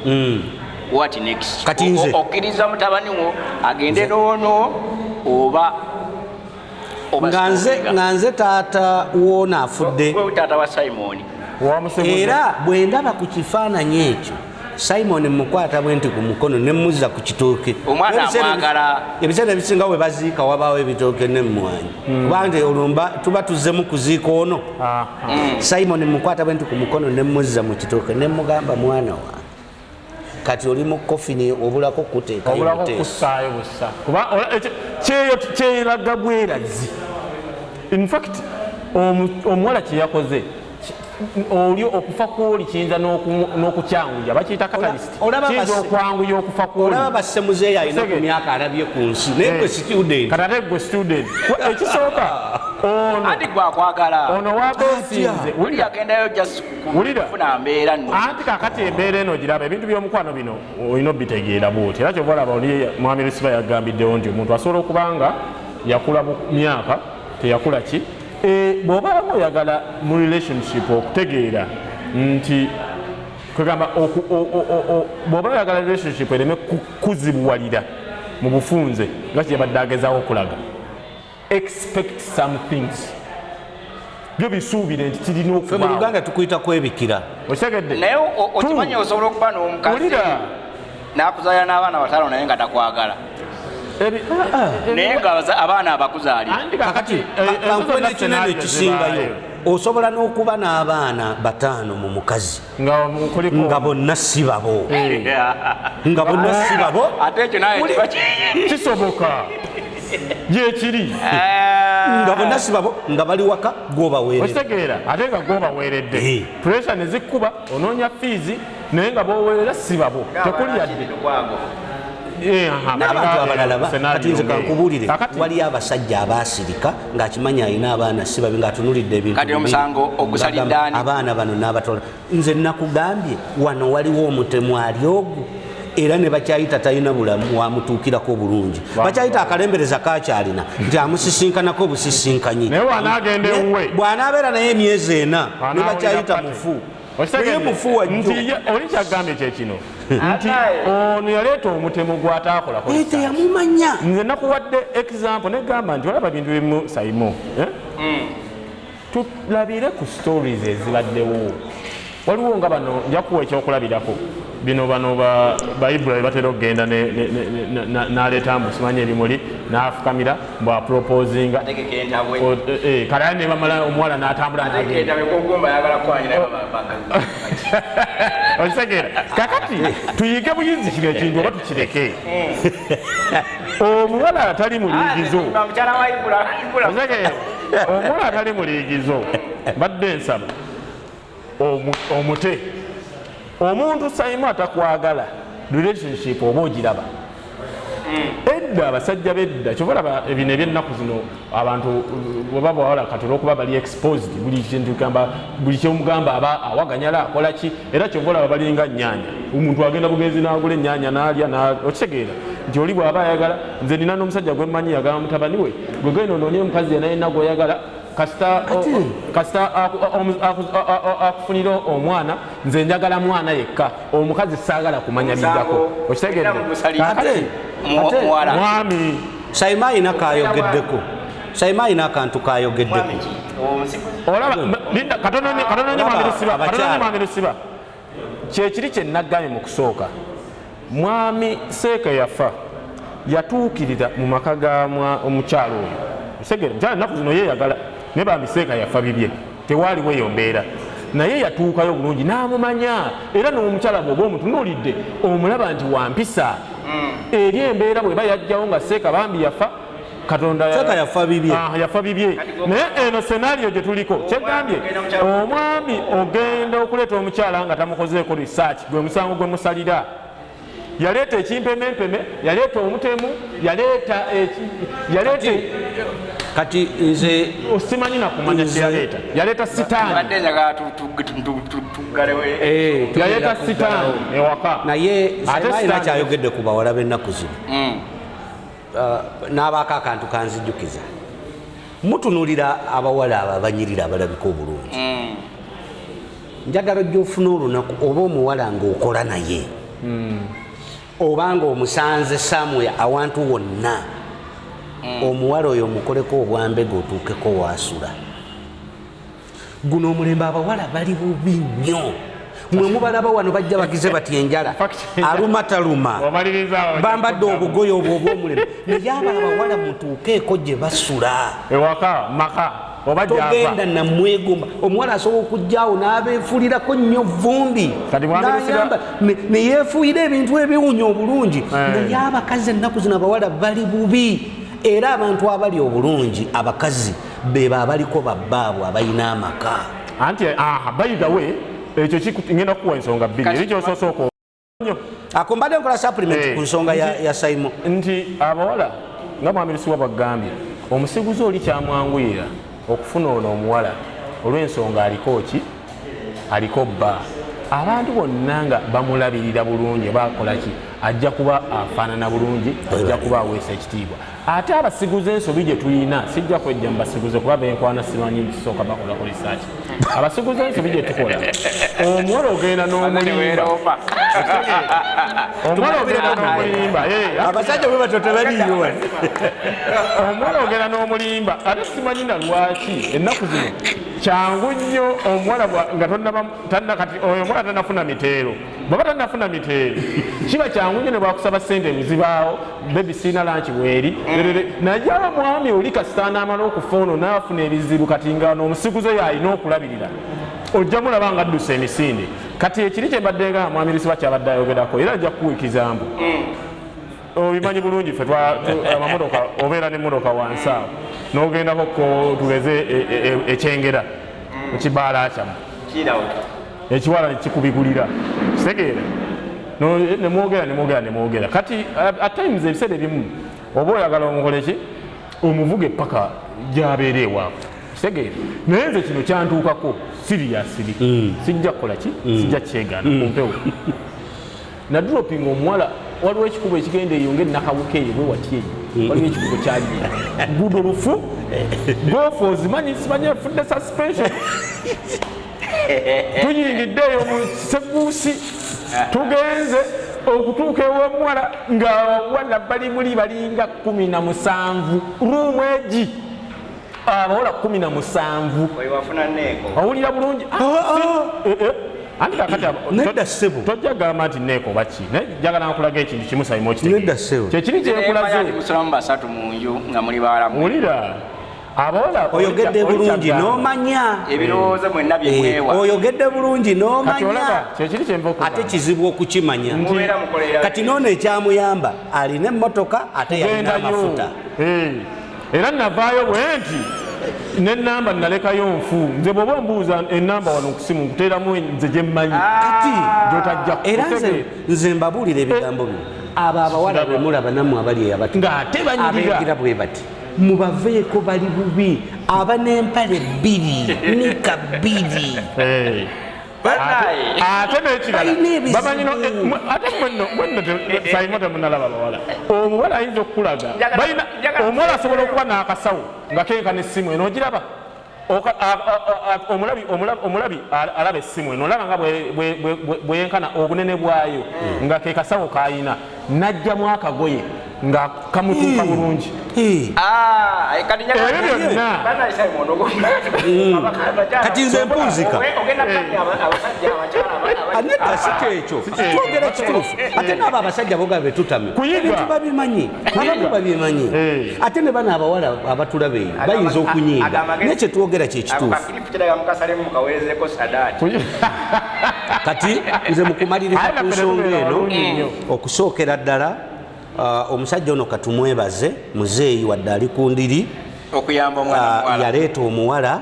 [SPEAKER 3] what next?
[SPEAKER 2] Kati nze-
[SPEAKER 3] Okkiriza mutabani wo agende n'ono oba oba
[SPEAKER 2] Nga nze nga nze taata woona afudde,
[SPEAKER 3] Gwe taata wa Simon.
[SPEAKER 1] Wamusemuze.
[SPEAKER 2] Era bwe ndaba ku kifaananyi ekyo, Simon mukwata bwe nti ku mukono ne muzza ku kitooke.
[SPEAKER 3] Omwana amwagala.
[SPEAKER 2] Ebiseera ebisinga bwe baziika wabaawo ebitooke n'emmwanyi, kubanga nti olwo tuba tuzzemu kuziika ono. Simon mukwata bwe nti ku mukono ne muzza mu kitooke ne mugamba, "Mwana wange, kati oli mu kofini, obulako kuteekayo
[SPEAKER 1] Obulako
[SPEAKER 2] buteesi."
[SPEAKER 1] kussaayo bussa, kuba ekyo kyeraga bwerazi. In fact, omuwala kyeyakoze oli okufa kwoli kiyinza n'okukyanguya, bakiyita catalyst. Kiyinza okwanguya okufa kwoli.
[SPEAKER 2] Olaba basse muzeeyi alina ku
[SPEAKER 1] Sege.
[SPEAKER 2] myaka alabye ku nsi, naye gwe student.
[SPEAKER 1] Kati ate gwe student, ekisooka ono
[SPEAKER 3] Anti gwe akwagala.
[SPEAKER 1] Ono wabeesinze.
[SPEAKER 3] Oli agendayo just
[SPEAKER 1] Wulira.
[SPEAKER 3] kufuna mbeera nno.
[SPEAKER 1] Anti kakati embeera eno giraba, ebintu by'omukwano bino olina obitegeera bwoti. Era kyova olaba oli mwami Lusiba yagambiddewo nti omuntu asobola okuba nga yakula mu myaka, teyakula ki. Bw'obanga oyagala mu relationship okutegeera nti kwegamba bw'oba oyagala relationship ereme kuzibuwalira mu bufunze, nga kyeyabadde agezaako okulaga, expect some things, byo bisuubire nti kirina
[SPEAKER 2] Ffe mu
[SPEAKER 1] okubaawo.
[SPEAKER 2] Luganda tukuyita kwebikira.
[SPEAKER 1] Okitegedde?
[SPEAKER 3] Naye okimanyi osobola okuba n'omukazi
[SPEAKER 1] Wulira.
[SPEAKER 3] n'akuzaalira n'abaana bataano naye nga takwagala, naye nga abaana abakuzaalira.
[SPEAKER 1] Anti
[SPEAKER 2] Kakati
[SPEAKER 1] ezo
[SPEAKER 2] kankuwe
[SPEAKER 1] zonna
[SPEAKER 2] n'ekinene
[SPEAKER 1] scenario
[SPEAKER 2] ekisingayo.
[SPEAKER 1] zibaayo.
[SPEAKER 2] Osobola n'okuba n'abaana bataano mu mukazi
[SPEAKER 1] nga kuliko
[SPEAKER 2] nga bonna si babo, nga bonna si babo.
[SPEAKER 3] Ate ekyo naye kiba
[SPEAKER 1] Kisoboka, gyekiri.
[SPEAKER 2] Nga bonna si babo, nga bali waka gwobaweerera.
[SPEAKER 1] Okitegeera? Ate nga gwobaweeredde, pressure ne zikkuba, onoonya fees, naye nga boweerera si babo, tekuli yadde.
[SPEAKER 3] Lukwago.
[SPEAKER 1] Eh, aha,
[SPEAKER 2] N'abantu
[SPEAKER 1] kalinga,
[SPEAKER 2] abalala
[SPEAKER 1] scenario
[SPEAKER 2] kati nze
[SPEAKER 1] ng'eyo.
[SPEAKER 2] kankubuulire,
[SPEAKER 1] Kakati-
[SPEAKER 2] waliyo abasajja abaasirika ng'akimanyi alina abaana si babi, ng'atunulidde ebintu
[SPEAKER 3] Kati
[SPEAKER 2] bibiri.
[SPEAKER 3] omusango ogusalidde
[SPEAKER 2] Bagamba,
[SPEAKER 3] ani?
[SPEAKER 2] Abaana bano n'abatola. Nze nakugambye wano waliwo omutemu ali ogu, era ne bakyayita talina bulamu wamutuukirako bulungi, bakyayita akalembereza kakyalina nti amusisinkanako obusisinkanyi.
[SPEAKER 1] Naye bw'anaagenda ewuwe.
[SPEAKER 2] Bw'anaabeera naye emyezi 4 ne
[SPEAKER 1] Bw'anaawulira
[SPEAKER 2] bakyayita
[SPEAKER 1] party.
[SPEAKER 2] mufu.
[SPEAKER 1] Okitegedde?
[SPEAKER 2] Naye mufu wajjo.
[SPEAKER 1] Nti oli kyagambye kyekino nti ono yaleeta omutemu gw'ataakolako.
[SPEAKER 2] Eh, teyamumanya.
[SPEAKER 1] Nze nakuwadde example negamba nti olaba bintu bimu Saimo, eh? Tulabire ku stories ezibaddewo. Waliwo nga bano, nja kuwa ekyokulabirako bino, bano ba Ibula batera okugenda n'aleeta mbu simanyi ebimuli n'afukamira mbu aproposinga.
[SPEAKER 3] Ategeka entabwe.
[SPEAKER 1] Kale ate ne bamala omuwala n'atambula
[SPEAKER 3] Ategeka
[SPEAKER 1] n'agenda.
[SPEAKER 3] entabwe kogomba ayagala kwanyira.
[SPEAKER 1] Okitegeera? Kakati tuyige buyizi kino ekintu oba tukireke. Omuwala atali muliigizo,
[SPEAKER 3] Mukyala wa Ibula, Ibula.
[SPEAKER 1] Okitegeera? Omuwala atali muliigizo, badde nsaba omute omuntu Saimu atakwagala, relationship oba ogiraba. Edda abasajja bedda, kyova olaba ebino ebyennaku zino abantu bweba bawala kati olwokuba bali exposed buli kintu, gamba buli kyomugamba aba awaganyala akola ki, era kyova olaba balinga nnyanya. Omuntu agenda bugenzi n'agula ennyanya n'alya. Okitegeera nti oli bw'aba ayagala, nze nina n'omusajja gwe mmanyi yagamba mutabani we, gwe genda onoonye omukazi yenna yenna gw'oyagala, kasita akufunira omwana, nze njagala mwana yekka, omukazi saagala kumanya biddako. Okitegedde? Kakati,
[SPEAKER 3] Muwala.
[SPEAKER 1] Mwami.
[SPEAKER 2] Saima alina kayogeddeko, Saima alina akantu kayogeddeko.
[SPEAKER 1] Olaba, linda katono nnyo, katono nnyo, mwami Lusiba, katono nnyo.
[SPEAKER 2] Abakyala.
[SPEAKER 1] Mwami Lusiba, kyekiri kye naggambye mu kusooka. Mwami Seeka yafa, yatuukirira mu maka ga omukyalo oyo. Otegere, omukyala ennaku zino yeeyagala, naye bambi Seeka yafa bibye, tewaaliwo eyo mbeera, naye yatuukayo bulungi n'amumanya, era n'omukyala bw'oba omutunuulidde omulaba nti wampisa eri embeera bweba yajjawo nga Seeka bambi yafa. Katonda.
[SPEAKER 2] Seeka yafa bibye.
[SPEAKER 1] Ah, yafa bibye. Naye eno scenario gye tuliko, kyegambye omwami ogenda okuleeta omukyala nga tamukozeeko research, gwe musango gwe musalira. Yaleeta ekimpemempeme, yaleeta omutemu, yaleeta yaleeta
[SPEAKER 2] Kati nze
[SPEAKER 1] simanyi nakumanya kyeyaleeta, yaleeta sitaani.
[SPEAKER 3] Mbadde njagala tuggalewo.
[SPEAKER 1] Yaleeta sitaani ewaka.
[SPEAKER 2] Naye
[SPEAKER 1] Ate
[SPEAKER 2] Saima alina kyayogedde ku bawala b'ennaku zino. N'abaako akantu kanzijukiza. Mutunulira abawala abo abanyirira, abalabika obulungi. Njagala ojja ofuna olunaku oba omuwala ng'okola naye oba nga omusanze somewhere awantu wonna, omuwala oyo omukoleko obwambega otuukeko waasula. Guno omulembe abawala bali bubi nnyo. Mwe mubalaba wano bajja bagize bati enjala aluma taluma,
[SPEAKER 1] Omaliriza awo.
[SPEAKER 2] bambadde obugoye obwo obwomulembe, naye abo abawala mutuukeeko gye basula.
[SPEAKER 1] Ewaka maka oba
[SPEAKER 2] Togenda
[SPEAKER 1] gyava.
[SPEAKER 2] Namwegomba. Omuwala asobola okujjaawo n'abeefuulirako nnyo vumbi,
[SPEAKER 1] Kati mwami
[SPEAKER 2] n'ayamba ne yeefuuyira ebintu ebiwunya obulungi. Naye abakazi ennaku zino abawala bali bubi, era abantu abali obulungi abakazi beba abaliko babbaabwe abalina amaka.
[SPEAKER 1] Anti aha, by the way, ekyo ngenda kukuwa ensonga bbiri eri kyososooka nnyo.
[SPEAKER 2] Ako mbadde nkola supplement ku nsonga ya Saimo.
[SPEAKER 1] Nti abawala nga mwami Lusiwa bwagambye, omusiguze oli kyamwanguyira okufuna ono omuwala olw'ensonga aliko ki, aliko bba, abantu bonna nga bamulabirira bulungi oba akola ki, ajja kuba afaanana bulungi, ajja kuba aweesa ekitiibwa. Ate abasiguze ensobi gye tulina, sijja kwejja mu basiguze kuba benkwana simanyi kisooka bakolako research. Abasiguze ensobi gye tukola, omuwala ogenda n'omulimba, omuwala ogenda n'omulimba.
[SPEAKER 2] Abasajja bwe batyo tebaliyo wano.
[SPEAKER 1] Omuwala ogenda n'omulimba, ate simanyi na lwaki ennaku zino kyangu nnyo omuwala nga tonnaba kati oyo omuwala tannafuna miteero, bwaba tannafuna miteero kiba kyangu nnyo ne bwakusaba sente emizibaawo, "Baby, siina lunch bweri." Naye omwami oli kasita anaamala okufa ono n'afuna ebizibu, kati nga n'omusiguze yalina okulabirira, ojja mulaba nga addusa emisinde. Kati ekiri kye mbadde nga mwami Lusiba kyabadde ayogerako, era ajja kukuwikiza mbu obimanyi bulungi, ffe amamotoka, obeera nemmotoka wansi awo n'ogendako ko tugeze ekyengera mu kibaala kyammwe, ekiwala kikubigulira, kitegeera. Nemwogera, nemwogera, nemwogera. Kati at times, ebiseera ebimu oba oyagala omukoleki, omuvuge paka gyabeera ewaabwe, kitegeera. Naye nze kino kyantuukako seriously, sijja kukola ki, sijja kyegaana kumpewo. Nadropinga omuwala, waliwo ekikubo ekigenda eyo nga enakabuka eyo bwe wati eyo, waliwo ekikubo kyali gudo lufu Golf, ozimanyi, simanyi efudde suspension. Tuyingidde eyo mu seguusi, tugenze okutuuka ew'omuwala nga abawala bali muli balinga 17, room egi abawala 17.
[SPEAKER 3] Oyo wafuna neeko.
[SPEAKER 1] Owulira bulungi. Ah, anti kakati
[SPEAKER 2] Nedda, ssebo.
[SPEAKER 1] Tojja gamba nti neeko baki, naye njagala nkulaga ekintu kimu, Saimo.
[SPEAKER 2] Nedda, ssebo.
[SPEAKER 1] Kyekiri kyenkulaze.
[SPEAKER 3] Musulamu basatu mu nju nga muli bawalamu.
[SPEAKER 1] Wulira, abawala
[SPEAKER 2] Oyogedde bulungi n'omanya.
[SPEAKER 3] Ebirowoozo mwenna byemwewa.
[SPEAKER 2] Oyogedde bulungi
[SPEAKER 1] Kati
[SPEAKER 2] n'omanya.
[SPEAKER 1] Olaba kyekiri kyenva
[SPEAKER 2] Ate
[SPEAKER 1] okugamba.
[SPEAKER 2] Kizibu okukimanya.
[SPEAKER 3] Mubeera mukolera.
[SPEAKER 2] Kati noono ekyamuyamba, alina emmotoka ate yalina
[SPEAKER 1] Gendayo.
[SPEAKER 2] amafuta.
[SPEAKER 1] Era navaayo bwe nti nenamba nalekayo nfu. Nze bw'oba ombuuza enamba wano kusimu, nkuteeramu nze gye mmanyi
[SPEAKER 2] Kati
[SPEAKER 1] gyotajja.
[SPEAKER 2] Era nze nze mbabuulira ebigambo bino, abo abawala
[SPEAKER 1] Kiraba.
[SPEAKER 2] bwe mulaba nammwe abali eyo abatu
[SPEAKER 1] Ng'ate banyirira.
[SPEAKER 2] Abeegira bwe bati, mubaveeko, bali bubi, aba n'empale bbiri, nika bbiri.
[SPEAKER 3] Bannaye.
[SPEAKER 1] Ate n'ekirala,
[SPEAKER 2] Balina ebizibu.
[SPEAKER 1] bamanyi ate mwenno Saimo temunalaba bawala. Omuwala ayinza okukulaga omuwala asobola okuba n'akasawo nga kenkana essimu eno, ogiraba. Omulabi alaba essimu eno, olaba nga bweyenkana obunene bwayo, nga ke kasawo kayina, najjamu akagoye nga kamutuuka bulungi.
[SPEAKER 3] Ah, kati
[SPEAKER 1] Ebyo byonna.
[SPEAKER 3] Bannaye, Simon,
[SPEAKER 2] Kati nze mpunzika.
[SPEAKER 3] Ogenda kati abasajja abakyala
[SPEAKER 2] Nedda, si kyekyo. Twogera kituufu. Ate naabo abasajja boga betutame
[SPEAKER 1] Kuyiga.
[SPEAKER 2] ebintu babimanyi, abamu babimanyi. Ate ne bano abawala abatulaba eyo bayinza okunyiiga, naye kyetwogera kyekituufu.
[SPEAKER 3] Ako ka clip kiraga mukasalemu mukaweerezeko Sadaati.
[SPEAKER 2] Kati nze mukumaliriza
[SPEAKER 1] Aye
[SPEAKER 2] ku
[SPEAKER 1] naffe
[SPEAKER 2] nsonga
[SPEAKER 1] tetubeera
[SPEAKER 2] eno,
[SPEAKER 1] balungi nnyo.
[SPEAKER 2] okusookera ddala, omusajja ono katumwebaze, muzeeyi, wadde ali ku ndiri,
[SPEAKER 3] okuyamba omwana muwala.
[SPEAKER 2] Yaleeta omuwala.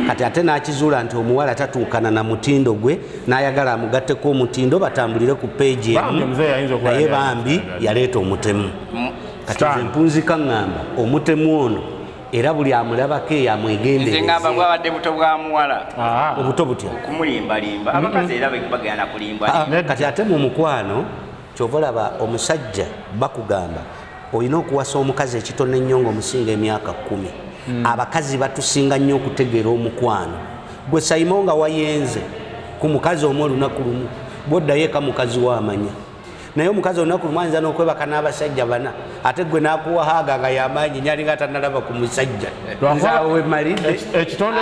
[SPEAKER 2] Kati ate n'akizuula nti omuwala tatuukana na mutindo gwe, n'ayagala amugatteko omutindo batambulire ku page
[SPEAKER 1] Bambi,
[SPEAKER 2] emu.
[SPEAKER 1] omuzeeyi ayinza okuba
[SPEAKER 2] Naye
[SPEAKER 1] yali
[SPEAKER 2] bambi yaleeta omutemu. Kati nze
[SPEAKER 1] Stan.
[SPEAKER 2] mpunzika ŋŋamba omutemu ono, era buli amulabako eyo
[SPEAKER 3] Nze
[SPEAKER 2] amwegendereze.
[SPEAKER 3] ngamba bwabadde buto bwa muwala.
[SPEAKER 2] Obuto butya?
[SPEAKER 3] Okumulimbalimba, abakazi era bagenda nakulimba.
[SPEAKER 2] Ah, kati ate mu mukwano, kyova olaba omusajja bakugamba olina okuwasa omukazi ekitono ennyo ng'omusinga emyaka 10. Abakazi batusinga nnyo okutegeera omukwano. Gwe Saimo nga wayenze ku mukazi omu olunaku lumu, bwoddayo eka mukazi waamanya, naye omukazi olunaku lumu ayinza n'okwebaka n'abasajja bana, ate gwe n'akuwa haaga nga yamaanyi nyalinga tanalaba ku musajja. Nze awo wemalidde.
[SPEAKER 1] Ekitonde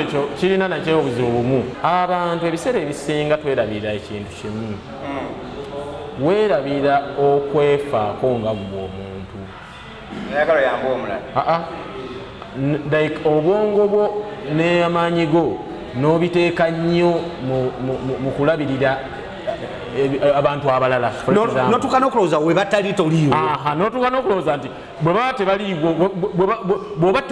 [SPEAKER 1] ekyo kirina nakyo obuzibu bumu. Abantu ebiseera ebisinga twerabira ekintu kimu, weerabira okwefaako nga ggwe omuntu.
[SPEAKER 3] Ayagala oyambe omulala.
[SPEAKER 1] Aa, like obwongo bwo n'amaanyi go n'obiteeka nnyo mu kulabirira abantu abalala. For example.
[SPEAKER 2] Notuuka n'okulowooza we batali toliiwo.
[SPEAKER 1] Aha, n'otuuka n'okulowooza nti bwe baba tebaliiwo, bw'oba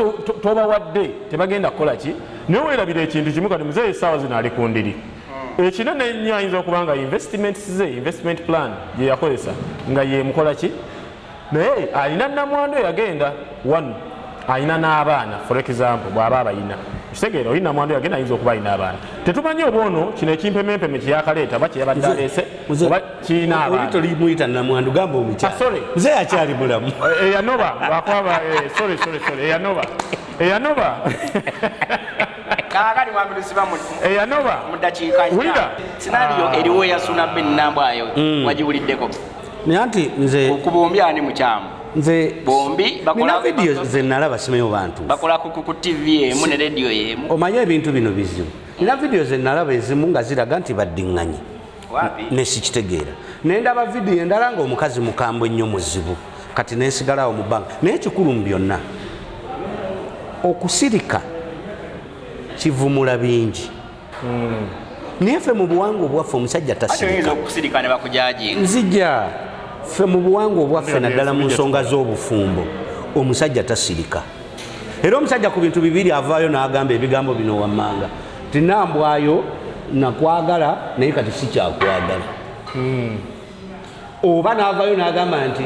[SPEAKER 1] tobawadde tebagenda kukola ki. Naye weerabira ekintu kimu. Kati muzeeyi essaawa zino ali ku ndiri. Ekinene ennyo ayinza okuba nga investments ze, investment plan gye yakozesa nga yemukola ki, naye alina namwandu eyagenda one, alina n'abaana. For example, bw'aba abayina, kitegeera, oli namwandu yagenda, ayinza okuba alina abaana, tetumanyi oba ono kino ekimpemempeme kyeyakaleeta oba kyeyabadde aleese oba kirina
[SPEAKER 2] Oli
[SPEAKER 1] abaana.
[SPEAKER 2] tolimuyita namwandu, gamba omukyala.
[SPEAKER 1] Ah, sorry.
[SPEAKER 2] Nze akyali mulamu.
[SPEAKER 1] Eyanoba lwakwaba, sorry, sorry, sorry, eyanoba, eyanoba.
[SPEAKER 3] Kaakati mwami Lusiba,
[SPEAKER 1] Eyanoba.
[SPEAKER 3] mu ddakiika
[SPEAKER 1] Wulira.
[SPEAKER 3] Scenario eriwo eyasuna Bennambwayo, wagiwuliddeko?
[SPEAKER 2] Naye anti nze
[SPEAKER 3] Ku bombi ani mukyamu?
[SPEAKER 2] Nze
[SPEAKER 3] Bombi bakola.
[SPEAKER 2] Nina vidiyo ze nalaba, simanyi bantu.
[SPEAKER 3] Bakola ku TV emu ne radio emu.
[SPEAKER 2] Omanye ebintu bino bizibu. Nina vidiyo ze nalaba ezimu nga ziraga nti baddiŋŋanye,
[SPEAKER 3] Wapi?
[SPEAKER 2] nesikitegeera. Nendaba vidiyo endala nga omukazi mukambwe nnyo, muzibu. Kati nensigalawo mu bbanga. Naye ekikulu mu byonna, okusirika kivumula bingi, naye ffe mu buwangwa obwaffe omusajja
[SPEAKER 3] Ate
[SPEAKER 2] tasirika.
[SPEAKER 3] oyinza okusirika ne bakujajinga.
[SPEAKER 2] Nzija, ffe mu buwangwa obwaffe, naddala mu nsonga z'obufumbo, omusajja tasirika. Era omusajja ku bintu bibiri avaayo n'agamba ebigambo bino wammanga, ti: "Nambwayo, nakwagala, naye kati sikyakwagala." Oba n'avaayo n'agamba nti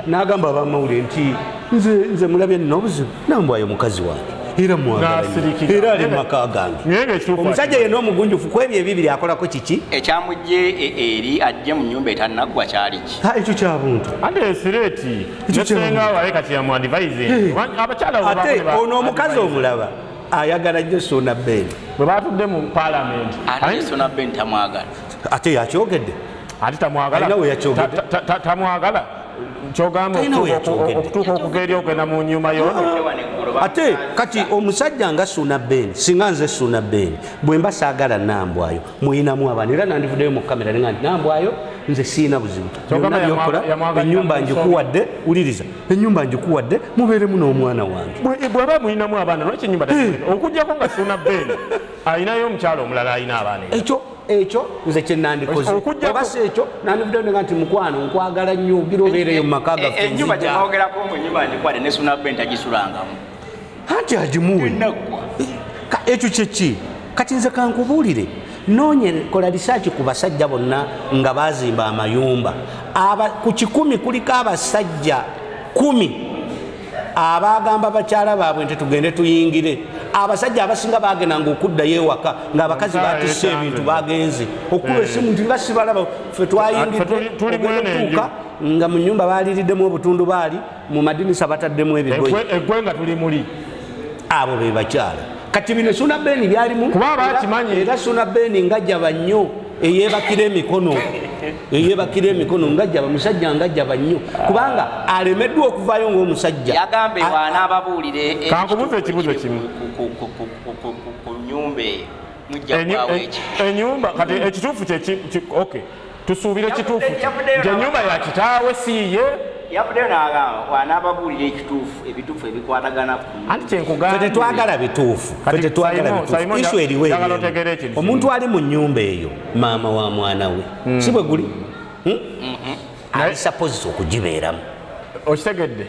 [SPEAKER 2] n'agamba abamawulire nti nze mulabye nina obuzibu, Nambwayo mukazi wange era mwagala nnyo,
[SPEAKER 1] N'asirikira.
[SPEAKER 2] era ali mu maka gange.
[SPEAKER 1] Naye ng'ekituufu
[SPEAKER 2] Omusajja yenna omugunjufu ku ebyo ebibiri akolako kiki?
[SPEAKER 3] Ekyamugye eri ajje mu nyumba etannaggwa kyali ki?
[SPEAKER 2] Ha, ekyo kya buntu.
[SPEAKER 1] Ate esireeti
[SPEAKER 2] Ekyo
[SPEAKER 1] nesenga waye kati yamuadvise abakyala bwe
[SPEAKER 2] Ate
[SPEAKER 1] baako ne
[SPEAKER 2] ono omukazi omulaba ayagala nnyo Suuna Ben.
[SPEAKER 1] Bwe batudde mu paalamenti.
[SPEAKER 3] Ate Suuna Ben tamwagala.
[SPEAKER 2] Ate yakyogedde.
[SPEAKER 1] Ate tamwagala.
[SPEAKER 2] Alina we yakyogedde.
[SPEAKER 1] Tamwagala kyogamba
[SPEAKER 2] Talina we yakyogedde.
[SPEAKER 1] Okutuuka okuva eri ogenda mu nyuma yono.
[SPEAKER 2] Ate kati omusajja nga Suuna Ben, singa nze Suuna Ben bwe mba saagala Nambwayo, muyinamu abaana, era nandivuddeyo mu kamera nenga nti Nambwayo nze siina buzibu.
[SPEAKER 1] Kyogamba
[SPEAKER 2] Byonna byokola,
[SPEAKER 1] yamwagalira
[SPEAKER 2] ennyumba
[SPEAKER 1] ku nsonga.
[SPEAKER 2] ngikuwadde, wuliriza, ennyumba ngikuwadde, mubeeremu n'omwana wange.
[SPEAKER 1] Bw'aba mulinamu abaana, lwaki ennyumba tagikuleka? Okuggyako nga Suuna Ben alinayo omukyala omulala alina abaana era.
[SPEAKER 2] Ekyo nze kye nandikoze. Oba si ekyo, nandivuddeyo nenga nti mukwano nkwagala nnyo, ogira obeereyo mu maka gaffe.
[SPEAKER 3] Ennyumba
[SPEAKER 2] nzija.
[SPEAKER 3] gyemwogerako mu nyumba ngikwate ne Suuna Ben tagisulangamu.
[SPEAKER 2] Anti agimuwe.
[SPEAKER 3] Naggwa.
[SPEAKER 2] Ekyo kyeki? Kati nze kankubuulire, noonye kola risaaki ku basajja bonna nga bazimba amayumba. Ku 100 kuliko abasajja 10 abagamba bakyala baabwe nti tugende tuyingire. Abasajja abasinga bagendanga okuddayo ewaka ng'abakazi
[SPEAKER 1] Omukyala
[SPEAKER 2] batisse
[SPEAKER 1] yeetanze.
[SPEAKER 2] ebintu, bagenze okuba esimu nti nga sibalaba, ffe twayingidde,
[SPEAKER 1] Ffe tuli
[SPEAKER 2] ogenda
[SPEAKER 1] mwene enju.
[SPEAKER 2] otuuka nga mu nnyumba baaliriddemu obutundu, baali mu madinisa bataddemu ebigoye.
[SPEAKER 1] Eggwe nga tuli muli.
[SPEAKER 2] Abo be bakyala. Kati bino Suuna Ben byalimu.
[SPEAKER 1] Kuba abakimanyi.
[SPEAKER 2] Era Suuna Ben ngajjaba nnyo, eyeebakira emikono, eyeebakira emikono ngajjaba, musajja ngajjaba nnyo, kubanga alemeddwa okuvaayo ng'omusajja.
[SPEAKER 3] Yagambye bw'anaababuulire
[SPEAKER 1] Kankubuuze ekibuuzo
[SPEAKER 3] ekiri
[SPEAKER 1] kimu.
[SPEAKER 3] ku nnyumba eyo mujja kwawo eki.
[SPEAKER 1] Enyumba kati ekituufu kye okay, tusuubire kituufu ki?
[SPEAKER 3] Yavuddeyo
[SPEAKER 1] Nti ennyumba ya kitaawe si ye.
[SPEAKER 3] Yavuddeyo n'agamba bw'anaababuulira ebituufu ebikwatagana ku
[SPEAKER 1] Anti kyenkugambye.
[SPEAKER 2] Ffe tetwagala bituufu. Ffe
[SPEAKER 1] Kati
[SPEAKER 2] tetwagala bituufu.
[SPEAKER 1] Simon,
[SPEAKER 2] Issue eriwo
[SPEAKER 1] njagala
[SPEAKER 2] eri.
[SPEAKER 1] otegeere ekintu kimu.
[SPEAKER 2] Omuntu ali mu nnyumba eyo maama wa mwana we, si bwe guli? Ali supposed okugibeeramu.
[SPEAKER 1] Okitegedde?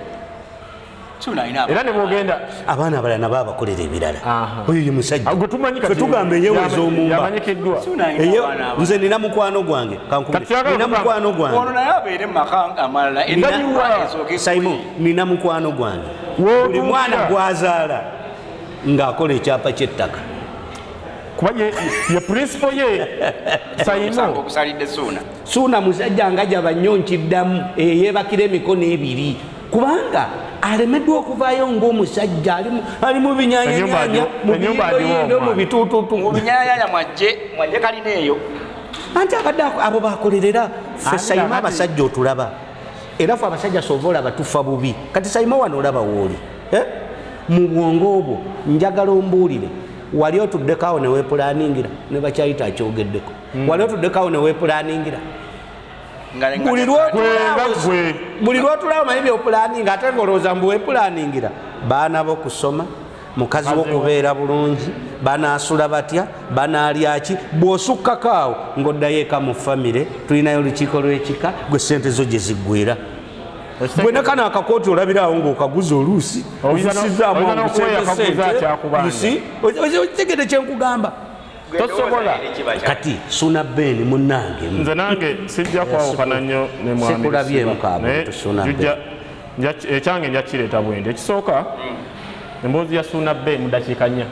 [SPEAKER 3] Suuna alina
[SPEAKER 1] Era ne bw'ogenda
[SPEAKER 2] abaana abalala nabo abakolera ebirala.
[SPEAKER 1] Aha.
[SPEAKER 2] Oyo ye musajja.
[SPEAKER 1] Gwe tumanyi kati
[SPEAKER 2] Ffe tugamba eyeweza omumba.
[SPEAKER 1] Yamanyikiddwa.
[SPEAKER 3] Suuna alina abaana abalala.
[SPEAKER 2] Nze nina mukwano gwange, kankubule.
[SPEAKER 1] Kati tuyagala
[SPEAKER 2] Nina
[SPEAKER 1] okugamba-
[SPEAKER 2] mukwano gwange.
[SPEAKER 3] Ono naye abeere mu maka amalala.
[SPEAKER 1] Ndayiwa.
[SPEAKER 3] Esooke
[SPEAKER 2] Simon, nina mukwano gwange.
[SPEAKER 1] W'otuukira.
[SPEAKER 2] Buli mwana gw'azaala ng'akola ekyapa ky'ettaka.
[SPEAKER 1] Kuba ye principal ye
[SPEAKER 3] Omusango
[SPEAKER 1] Simon.
[SPEAKER 3] ogusalidde Suuna.
[SPEAKER 2] Suuna musajja ngajaba nnyo, nkiddamu, eyeebakira emikono ebiri, kubanga alemeddwa okuvaayo ng'omusajja ali mu binyanyanyanya, mu
[SPEAKER 1] Ennyumba agiwa
[SPEAKER 2] biyindoyindo, mu
[SPEAKER 1] omwana.
[SPEAKER 2] bituututu.
[SPEAKER 3] Mu binyanyanya mwajje kalina eyo.
[SPEAKER 2] Anti abadde abo bakolerera ffe.
[SPEAKER 1] Anti
[SPEAKER 2] Sayima,
[SPEAKER 1] kakati-
[SPEAKER 2] abasajja otulaba, era ffe abasajja sova olaba tufa bubi. Kati Sayima, wano olaba wooli, eh? Mu bwongo obwo njagala ombuulire, wali otuddeko awo neweepulaningira ne bakyayita akyogeddeko, wali otuddeko awo neweepulaningira? Buli
[SPEAKER 1] Gwe.
[SPEAKER 2] Buli lwotulaawo manyi byopulaninga, ate ngaolowooza mbu weepulaningira baana bo kusoma, mukazi wo kubeera bulungi, banaasula batya, banaalya ki. Bw'osukkako awo ng'oddayo eka mu famire, tulinayo olukiiko lw'ekika, gwe sente zo gye ziggwera. Gwe ne kano akakooti olabiraawo ng'okaguza oluusi
[SPEAKER 1] Oyinza
[SPEAKER 2] ofusizaamu
[SPEAKER 1] n'okuwa yakaguza akyakubanja.
[SPEAKER 2] Okitegedde kyenkugamba?
[SPEAKER 1] Tosobola.
[SPEAKER 2] Kati Suna Ben munnange.
[SPEAKER 1] Nze nange sijja kwawukana nnyo ne mwami
[SPEAKER 2] Sikulabyemu
[SPEAKER 1] Lusiba.
[SPEAKER 2] kaabwe,
[SPEAKER 1] Naye
[SPEAKER 2] Suuna Ben.
[SPEAKER 1] Ekyange nja kireeta bwendi. Ekisooka, emboozi ya Suuna Ben mu dakiika 4.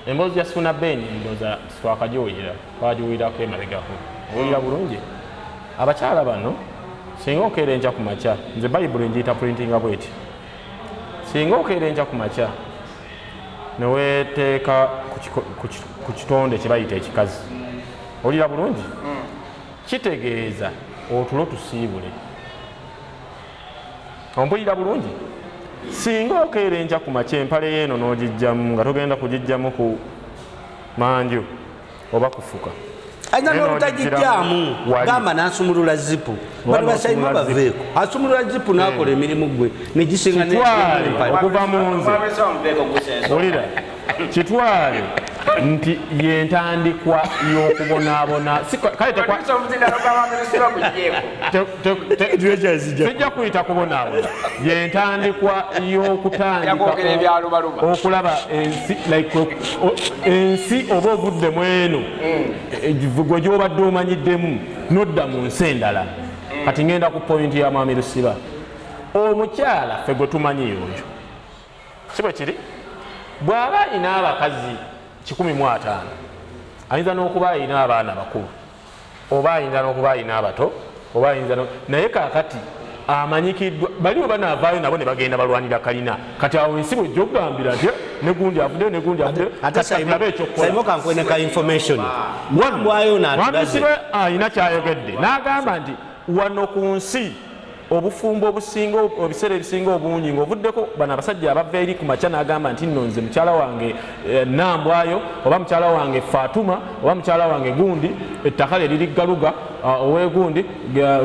[SPEAKER 1] Emboozi ya Suuna Ben ndowooza twakagiwulira, twagiwulirako emabegako. Owulira bulungi, abakyala bano singa okeera enkya ku makya, nze Bayibuli ngiyita printinga bweti, singa okeera enkya ku makya neweteeka ku kitonde kye bayita ekikazi, owulira bulungi, kitegeeza otulo tusiibule. Ompulira bulungi? Singa okeera enkya ku makya, empale yeeno n'ogijjamu nga togenda kugijjamu ku manju oba kufuka,
[SPEAKER 2] Ayinza
[SPEAKER 1] Naye
[SPEAKER 2] n'obutagijjaamu.
[SPEAKER 1] Wali.
[SPEAKER 2] Gamba n'asumulula zipu. Bano basayima
[SPEAKER 1] n'asumulula zipu.
[SPEAKER 2] baveeko, asumulula zipu n'akola emirimu gwe negisinga
[SPEAKER 1] Kitwale okuva mu nze. Wulira, kitwale. Nti yentandikwa y'okubonaabona. Kale sijja kuyita kubonaabona, yentandikwa y'okutandika okulaba ensi, like, ensi oba ovuddemu eno gwe gy'obadde omanyiddemu nodda mu nsi endala. Kati ngenda ku point ya Mwami Lusiba. Omukyala ffe gwe tumanyi yoyo, si bwe kiri? Bw'aba alina abakazi 150, ayinza n'okuba alina abaana bakulu, oba ayinza n'okuba alina abato, oba ayinza naye kaakati amanyikiddwa bali oba naavaayo nabo ne bagenda balwanira kalina. Kati awo ensi bwejja okugambira nti, "Eh, ne gundi avuddeyo, ne gundi avuddeyo."
[SPEAKER 2] Ate
[SPEAKER 1] Kati tulabe ekyokukola.
[SPEAKER 2] Saimo, kankwene ka information Nambwayo naatulaze.
[SPEAKER 1] Mwami alina kyayogedde n'agamba nti wano ku nsi obufumbo obusinga, ebiseera ebisinga obungi ng'ovuddeko bano abasajja abava eri ku makya n'agamba nti nno nze mukyala wange Nambwayo, oba mukyala wange Fatuma, oba mukyala wange gundi, ettaka lye liri Galuga, owegundi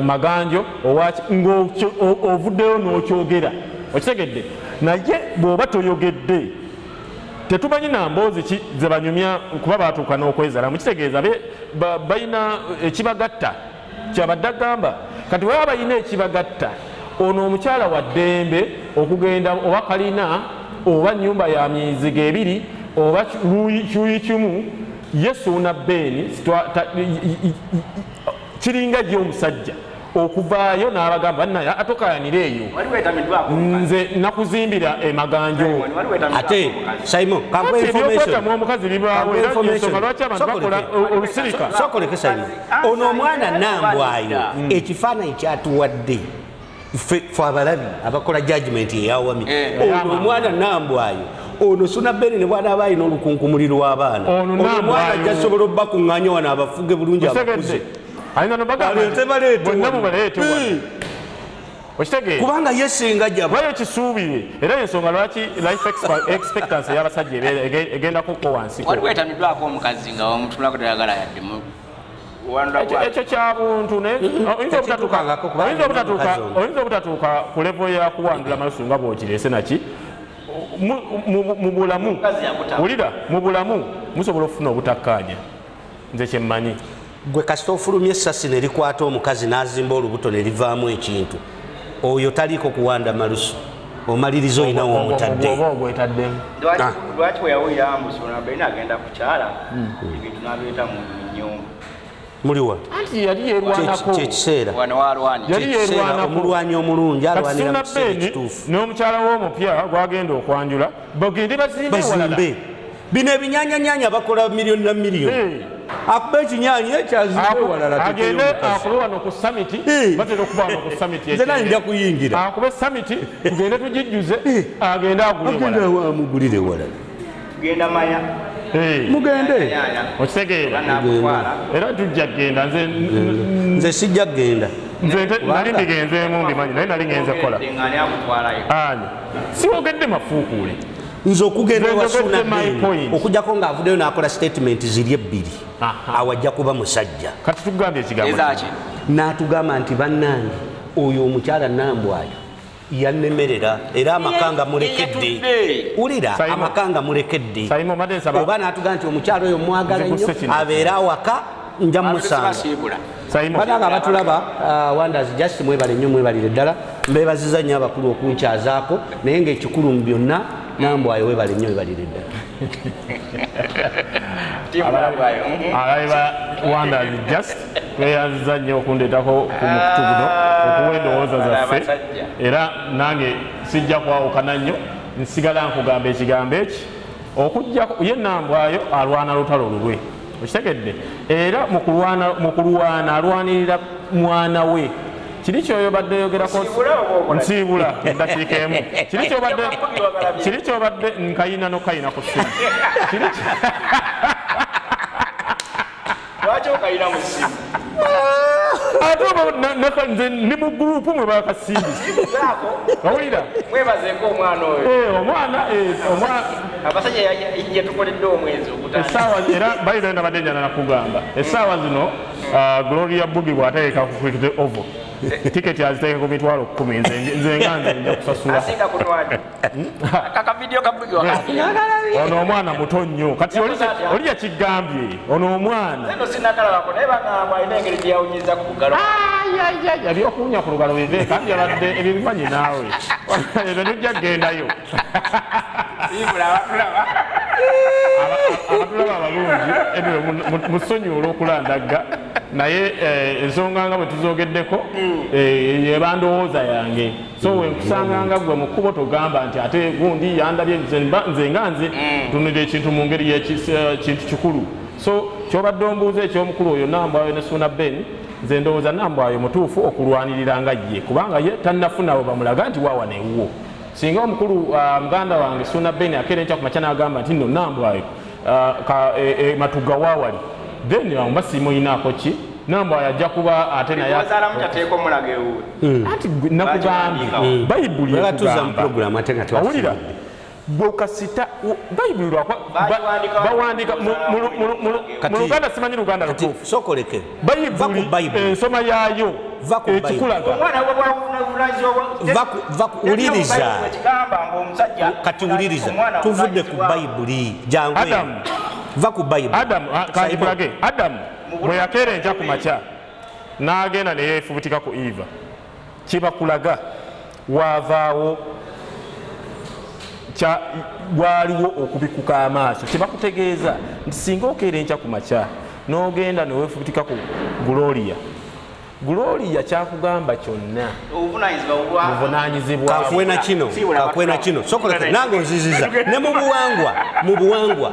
[SPEAKER 1] Maganjo owaki, ng'ovuddeyo n'okyogera, okitegedde? Naye bw'oba toyogedde, tetumanyi na mboozi ki ze banyumya, kuba batuuka n'okwezala. Mukitegeeza balina ekibagatta. Kyabadde agamba kati baba balina ekibagatta, ono omukyala wa ddembe okugenda oba kalina oba nyumba ya mizigo ebiri oba kyuyi kimu. Ye Suuna Beeni kiringa ye omusajja okuvaayo n'abagamba, "Bannaye, atokayanira eyo, nze nakuzimbira emaganjo."
[SPEAKER 2] Ate Simon, kankuwe
[SPEAKER 1] Kati
[SPEAKER 2] information.
[SPEAKER 1] ebyokwetamu omukazi bibaawo, era ensonga lwaki abantu bakola olusirika.
[SPEAKER 2] Sokoleke Simon, ono omwana Nambwayo ekifaananyi kyatuwadde ffe abalabi abakola judgment eyawami, ono omwana Nambwayo ono Suna Beni ne bwanaaba alina olukunkumuli lw'abaana,
[SPEAKER 1] Ono
[SPEAKER 2] ono omwana
[SPEAKER 1] Nambwayo.
[SPEAKER 2] ajja sobola obbakuŋŋaanya wano abafuge bulungi abakuze.
[SPEAKER 1] Otegedde? Ayinza nobagamba
[SPEAKER 2] Baleete, baleete
[SPEAKER 1] bonna
[SPEAKER 2] wano.
[SPEAKER 1] mubaleete wano. Okitegeera?
[SPEAKER 2] Kubanga ye singa jaba
[SPEAKER 1] Bayo kisuubire, era ensonga lwaki life expectancy ey'abasajja egendako wansi.
[SPEAKER 6] Waliwo etamiddwako omukazi nga omutunulako tayagala yadde
[SPEAKER 1] Ekyo kya buntu, naye oyinza
[SPEAKER 2] Tekituukangako kubanga omukazi ono.
[SPEAKER 1] Oyinza obutatuuka ku level ya kuwandula malusu nga bw'okireese naki mu bulamu.
[SPEAKER 3] Omukazi yakutama.
[SPEAKER 1] Wulira, mu bulamu musobola okufuna obutakkaanya, nze kyemmanyi.
[SPEAKER 2] Gwe kasita ofulumya essasi ne likwata omukazi n'azimba olubuto ne livaamu ekintu, oyo taliiko kuwanda malusu, omaliriza olinawo omutadde.
[SPEAKER 1] Oba ogwetaddemu.
[SPEAKER 3] Lwaki bwe yawulira mbu Suuna Beni agenda kukyala, ebintu n'abireeta mu nyumba?
[SPEAKER 2] Muliwa?
[SPEAKER 1] Anti yali yerwanako.
[SPEAKER 2] Kyekiseera.
[SPEAKER 6] Wano walwani.
[SPEAKER 1] Yali
[SPEAKER 2] Kyekiseera.
[SPEAKER 1] yerwanako.
[SPEAKER 2] Omulwanyi omulungi
[SPEAKER 1] Kati
[SPEAKER 2] alwanira mu
[SPEAKER 1] Suuna
[SPEAKER 2] kiseera
[SPEAKER 1] Beni
[SPEAKER 2] ekituufu.
[SPEAKER 1] n'omukyala w'omupya gwagenda okwanjula bagende bazimbe ewalala.
[SPEAKER 2] Bazimbe bino ebinyanyanyanya, bakola miliyoni na miliyoni. Akuba ekinyanya ekyazimbe ewalala.
[SPEAKER 1] Agende
[SPEAKER 2] Tekeyo omukazi.
[SPEAKER 1] akube wano ku summit. Batera okuba wano ku summit.
[SPEAKER 2] Nze nange nja kuyingira.
[SPEAKER 1] Akube summit, tugende tugijjuze, agende agule
[SPEAKER 2] Agenda
[SPEAKER 1] ewalala.
[SPEAKER 2] amugulire ewalala.
[SPEAKER 3] Tugenda manya.
[SPEAKER 2] Mugende.
[SPEAKER 1] Okitegeera?
[SPEAKER 3] Nakutwala.
[SPEAKER 1] Era tujja kgenda, nze
[SPEAKER 2] Nze sijja kgenda.
[SPEAKER 1] Nze nali mbigenzeemu, mbimanyi, naye nali ngenze kukola.
[SPEAKER 3] Ngani akutwalayo?
[SPEAKER 1] Ani siwogedde mafuukuule?
[SPEAKER 2] Nze okugenda
[SPEAKER 1] Nze
[SPEAKER 2] ewa
[SPEAKER 1] njogedde
[SPEAKER 2] Suuna
[SPEAKER 1] my
[SPEAKER 2] Beni,
[SPEAKER 1] point.
[SPEAKER 2] okujjako ng'avuddeyo n'akola statement ziri ebbiri,
[SPEAKER 1] Aha.
[SPEAKER 2] awo ajja kuba musajja.
[SPEAKER 1] Kati tugambye ekigambo
[SPEAKER 6] Ezaki?
[SPEAKER 2] N'atugamba nti, "Bannange, oyo omukyala Nambwayo yannemerera, era amaka nga mulekedde."
[SPEAKER 6] Yeyatudde.
[SPEAKER 2] Wulira,
[SPEAKER 1] Simon.
[SPEAKER 2] amaka nga mulekedde.
[SPEAKER 1] Simon, mbadde nsaba-
[SPEAKER 2] Oba n'atugamba nti omukyala oyo mwagala nnyo,
[SPEAKER 1] Nziguse kino.
[SPEAKER 2] abeere awaka, nja musanga.
[SPEAKER 6] Basiibula.
[SPEAKER 1] Simon.
[SPEAKER 2] Banange abatulaba, Wonders Just, mwebale nnyo, mwebalire ddala. Mbebaziza nnyo abakulu okunkyazaako, naye ngaekikulu mu byonna, Nambwayo webale nnyo, webalire ddala.
[SPEAKER 1] Abalabi ba Wonders Just, tweyanziza nnyo okundeetako ku mukutu guno okuwa endowooza zaffe.
[SPEAKER 6] Abasajja.
[SPEAKER 1] Era nange sijja kwawukana nnyo, nsigala nkugamba ekigambo eki: okujjako ye Nambwayo alwana lutalo lulwe, okitegedde? Era mu kulwana alwanirira mwana we. Kiri kyoyo badde oyogerako.
[SPEAKER 3] Nsiibula oba okola ki?
[SPEAKER 1] Nsiibula eddakiika emu. Kiri kyobadde nkayina nokayina ku ssimu.
[SPEAKER 3] Lwaki okayina mu ssimu?
[SPEAKER 1] Ate oba nze ndi mu gurupu mwe bakasimbise.
[SPEAKER 3] Zaako.
[SPEAKER 1] Owulira?
[SPEAKER 3] Mwebazeeko omwana oyo.
[SPEAKER 1] Omwana.
[SPEAKER 3] Abasajja yatukoledde omwezi ogutandika.
[SPEAKER 1] Essaawa era bayina nabadde njala nakugamba, essaawa zino, Gloria Bugi bw'ategeka ku Cricket Oval. Tiketi aziteeke ku 100,000, nze nga nze nja kusasula.
[SPEAKER 3] Asinga kunwani kakavidiyo ka Biggie wakati.
[SPEAKER 1] Ono omwana muto nnyo kati oli yakigambye ono omwana.
[SPEAKER 3] Nno sinakalabako, naye bagamba alina engeri gye yawunyiza ku lugalo.
[SPEAKER 1] Ebyokuwunya ku lugalo bive, kandi yabadde ebyo bimanyi naawe, ebyo tujja kugendayo.
[SPEAKER 3] Siibula abatulaba.
[SPEAKER 1] Abatulaba abalungi, ebyo musonyiwe olw'okulandagga, naye ensonga nga bwe tuzogeddeko eba ndowooza yange. So wenkusanganga gwe mu kkubo, togamba nti ate gundi yandabye. Nze nga nze ntunulira ekintu mu ngeri y'ekintu kikulu. So kyobadde ombuuza ekyomukulu oyo Nambwayo ne Suuna Ben, nze ndowooza Nambwayo mutuufu okulwanirira nga ye, kubanga ye tannafuna we bamulaga nti waawa newuwo. Singa omukulu muganda wange Suuna Ben akeera enkya ku makya n'agamba nti nno Nambwayo Matuga waawali, then awo mba simuyinaako ki. Nambwayo ajja kuba ate naye
[SPEAKER 3] Wazaalamu kyateeka omulaga ewuwe.
[SPEAKER 1] Anti nakugambye Bayibuli
[SPEAKER 2] Batuza mu
[SPEAKER 1] ekugamba
[SPEAKER 2] program ate nga
[SPEAKER 1] owulira
[SPEAKER 2] twasiibudde.
[SPEAKER 1] Gwe kasita Bayibuli lwakwa
[SPEAKER 3] Bagiwandika-
[SPEAKER 1] bawandiika mu Luganda, simanyi Luganda
[SPEAKER 2] Kati
[SPEAKER 1] lutuufu.
[SPEAKER 2] sookoleke. Va ku
[SPEAKER 1] Bayibuli
[SPEAKER 2] Bayibuli.
[SPEAKER 1] ensoma yaayo
[SPEAKER 2] Va ku Bayibuli.
[SPEAKER 1] ekikulaga.
[SPEAKER 3] Omwana bwavunanyizibwa.
[SPEAKER 2] Wuliriza.
[SPEAKER 3] Ekigamba ngaomusajja
[SPEAKER 2] Kati wuliriza,
[SPEAKER 3] omwana
[SPEAKER 2] tuvudde ku
[SPEAKER 3] avunanyizibwa-
[SPEAKER 2] Bayibuli, jangu eno.
[SPEAKER 1] Adamu.
[SPEAKER 2] Va ku Bayibuli.
[SPEAKER 1] Adamu, kanjikulage. Adamu bwe yakeera enkya ku makya n'agenda ne yeefubutika ku Eva, kibakulaga waavaawo waliwo okubikuka amaaso. Kyebakutegeeza nti singa okeera enkya ku makya n'ogenda neweefubutika ku Gloria, Gloria kyakugamba kyonna
[SPEAKER 3] Obuvunanyizibwa bwa
[SPEAKER 1] buvunanyizibwa.
[SPEAKER 2] Kankuwe na kino.
[SPEAKER 3] Siibula.
[SPEAKER 2] Kankuwe na kino, sokoleke nange onziziza ne mu buwangwa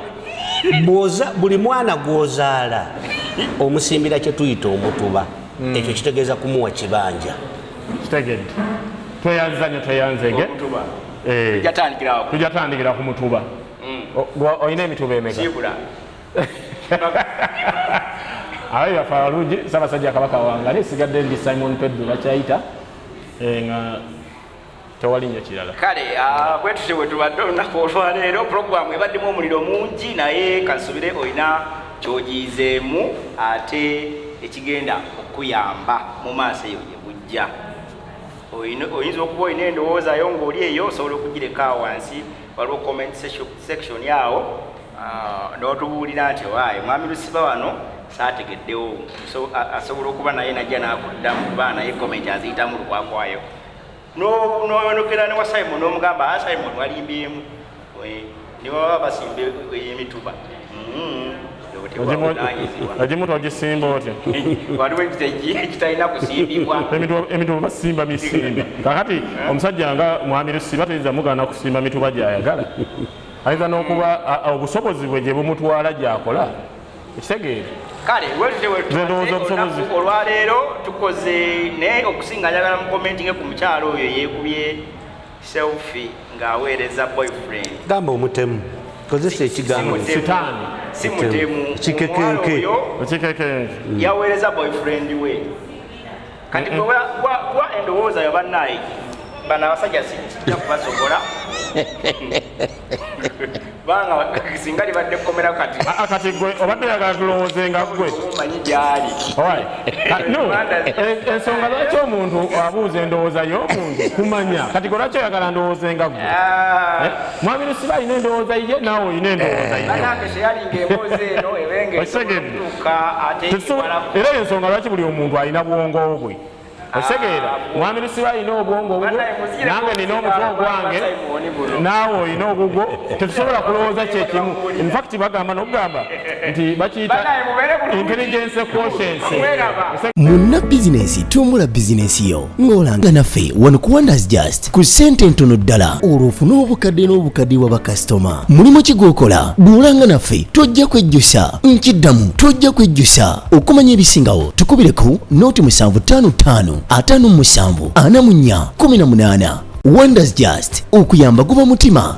[SPEAKER 2] bw'oza buli mwana gw'ozaala omusimbira kye tuyita omutuba. Ekyo kitegeeza kumuwa kibanja.
[SPEAKER 1] Kitegedde, tweyanziza nnyo, tweyanzege.
[SPEAKER 3] Omutuba.
[SPEAKER 1] Eh,
[SPEAKER 3] Tujatandikirawo.
[SPEAKER 1] Tujja tandikira ku mutuba. Gwe olina emituba emeka?
[SPEAKER 3] Siibula.
[SPEAKER 1] Abayi baffe abalungi, Ssaabasajja Kabaka wange, esigadde ndi Simon Pedro bakyayita, nga tewali nnyo kirala.
[SPEAKER 3] Kale bwe tutyo bwe tubadde olunaku olwaleero. Puroguramu ebaddemu omuliro mungi, naye kansubire olina kyogiyizeemu ate ekigenda okuyamba mu maaso eyo gye bujja. Oyinza okuba olina endowoozayo ng'oli eyo, osobola okugireka awo wansi, waliwo comment section awo, n'otubuulira nti waaye mwami Lusiba wano saategeddewo. So, asobola okuba naye najja n'akuddamu, kuba naye comment aziyitamu lukwakwayo. Noyonokera ne wa Simon n'omugamba, "Ah, Simon walimbyemu." Ne baba basimba emituba.
[SPEAKER 1] Egimu togisimba otya?
[SPEAKER 3] Waliwo ekitalina kusimbibwa.
[SPEAKER 1] Emituba basimba misimbe. Kakati omusajja nga mwami Lusiba toyinza mugaana kusimba mituba gyayagala. Ayinza n'okuba obusobozi bwe gye bumutwala gyakola, ekitegeere.
[SPEAKER 3] Kale wetute.
[SPEAKER 1] Nze ndowooza obusobozi.
[SPEAKER 3] Olunaku olwaleero tukoze, naye okusinga njagala mukomentinge ku mukyalo oyo yeekubye selfie ng'aweereza boyfriend.
[SPEAKER 2] Gamba omutemu, kozesa ekigambo.
[SPEAKER 3] Si mutemu.
[SPEAKER 1] Sitaani.
[SPEAKER 3] Si mutemu.
[SPEAKER 2] Kikekenke.
[SPEAKER 3] Omuwala oyo
[SPEAKER 1] Ekikekenke.
[SPEAKER 3] yaweereza boyfriend we. Kati gwe wa endowooza yo. Bannaye, bano abasajja sijja kubasobola, banga singa libadde kkomera kati.
[SPEAKER 1] Ah, kati gwe obadde oyagala tulowooze nga gwe.
[SPEAKER 3] Omanyi gyali.
[SPEAKER 1] Alright. No, ensonga lwaki omuntu abuuza endowooza y'omuntu kumanya. Kati gwe lwaki oyagala ndowooze nga gwe?
[SPEAKER 3] Ah.
[SPEAKER 1] Eh? Mwami Lusiba alina endowooza ye, naawe olina endowooza ye.
[SPEAKER 3] Banange, sheyalinga emboozi eno ebenga
[SPEAKER 1] Okitegedde?
[SPEAKER 3] etuuka ate ewalako.
[SPEAKER 1] Era ensonga lwaki buli omuntu alina bwongo bwe, okitegeera? Mwami Lusiba alina obwongo bubwo,
[SPEAKER 3] Bannaye, muzire
[SPEAKER 1] nange nina omutwe ogwange,
[SPEAKER 3] Simon buno.
[SPEAKER 1] naawe olina ogugwo. Tetusobola kulowooza kyekimu. Infact bagamba n'okugamba nti bakiyita
[SPEAKER 3] Bannaye, mubeere bulungi.
[SPEAKER 1] intelligence quotient.
[SPEAKER 3] Mweraba.
[SPEAKER 4] Munna bizinensi, tumbula bizinensi yo ng'olanga naffe wano ku Wonders Just ku ssente entono ddala, olwo ofune obukadde n'obukadde bwa bakasitoma. Mulimu ki gw'okola? Bw'olanga naffe tojja kwejjusa. Nkiddamu, tojja kwejjusa. Okumanya ebisingawo tukubireko 0755 57 44 18. Wonders Just, okuyamba guba mutima.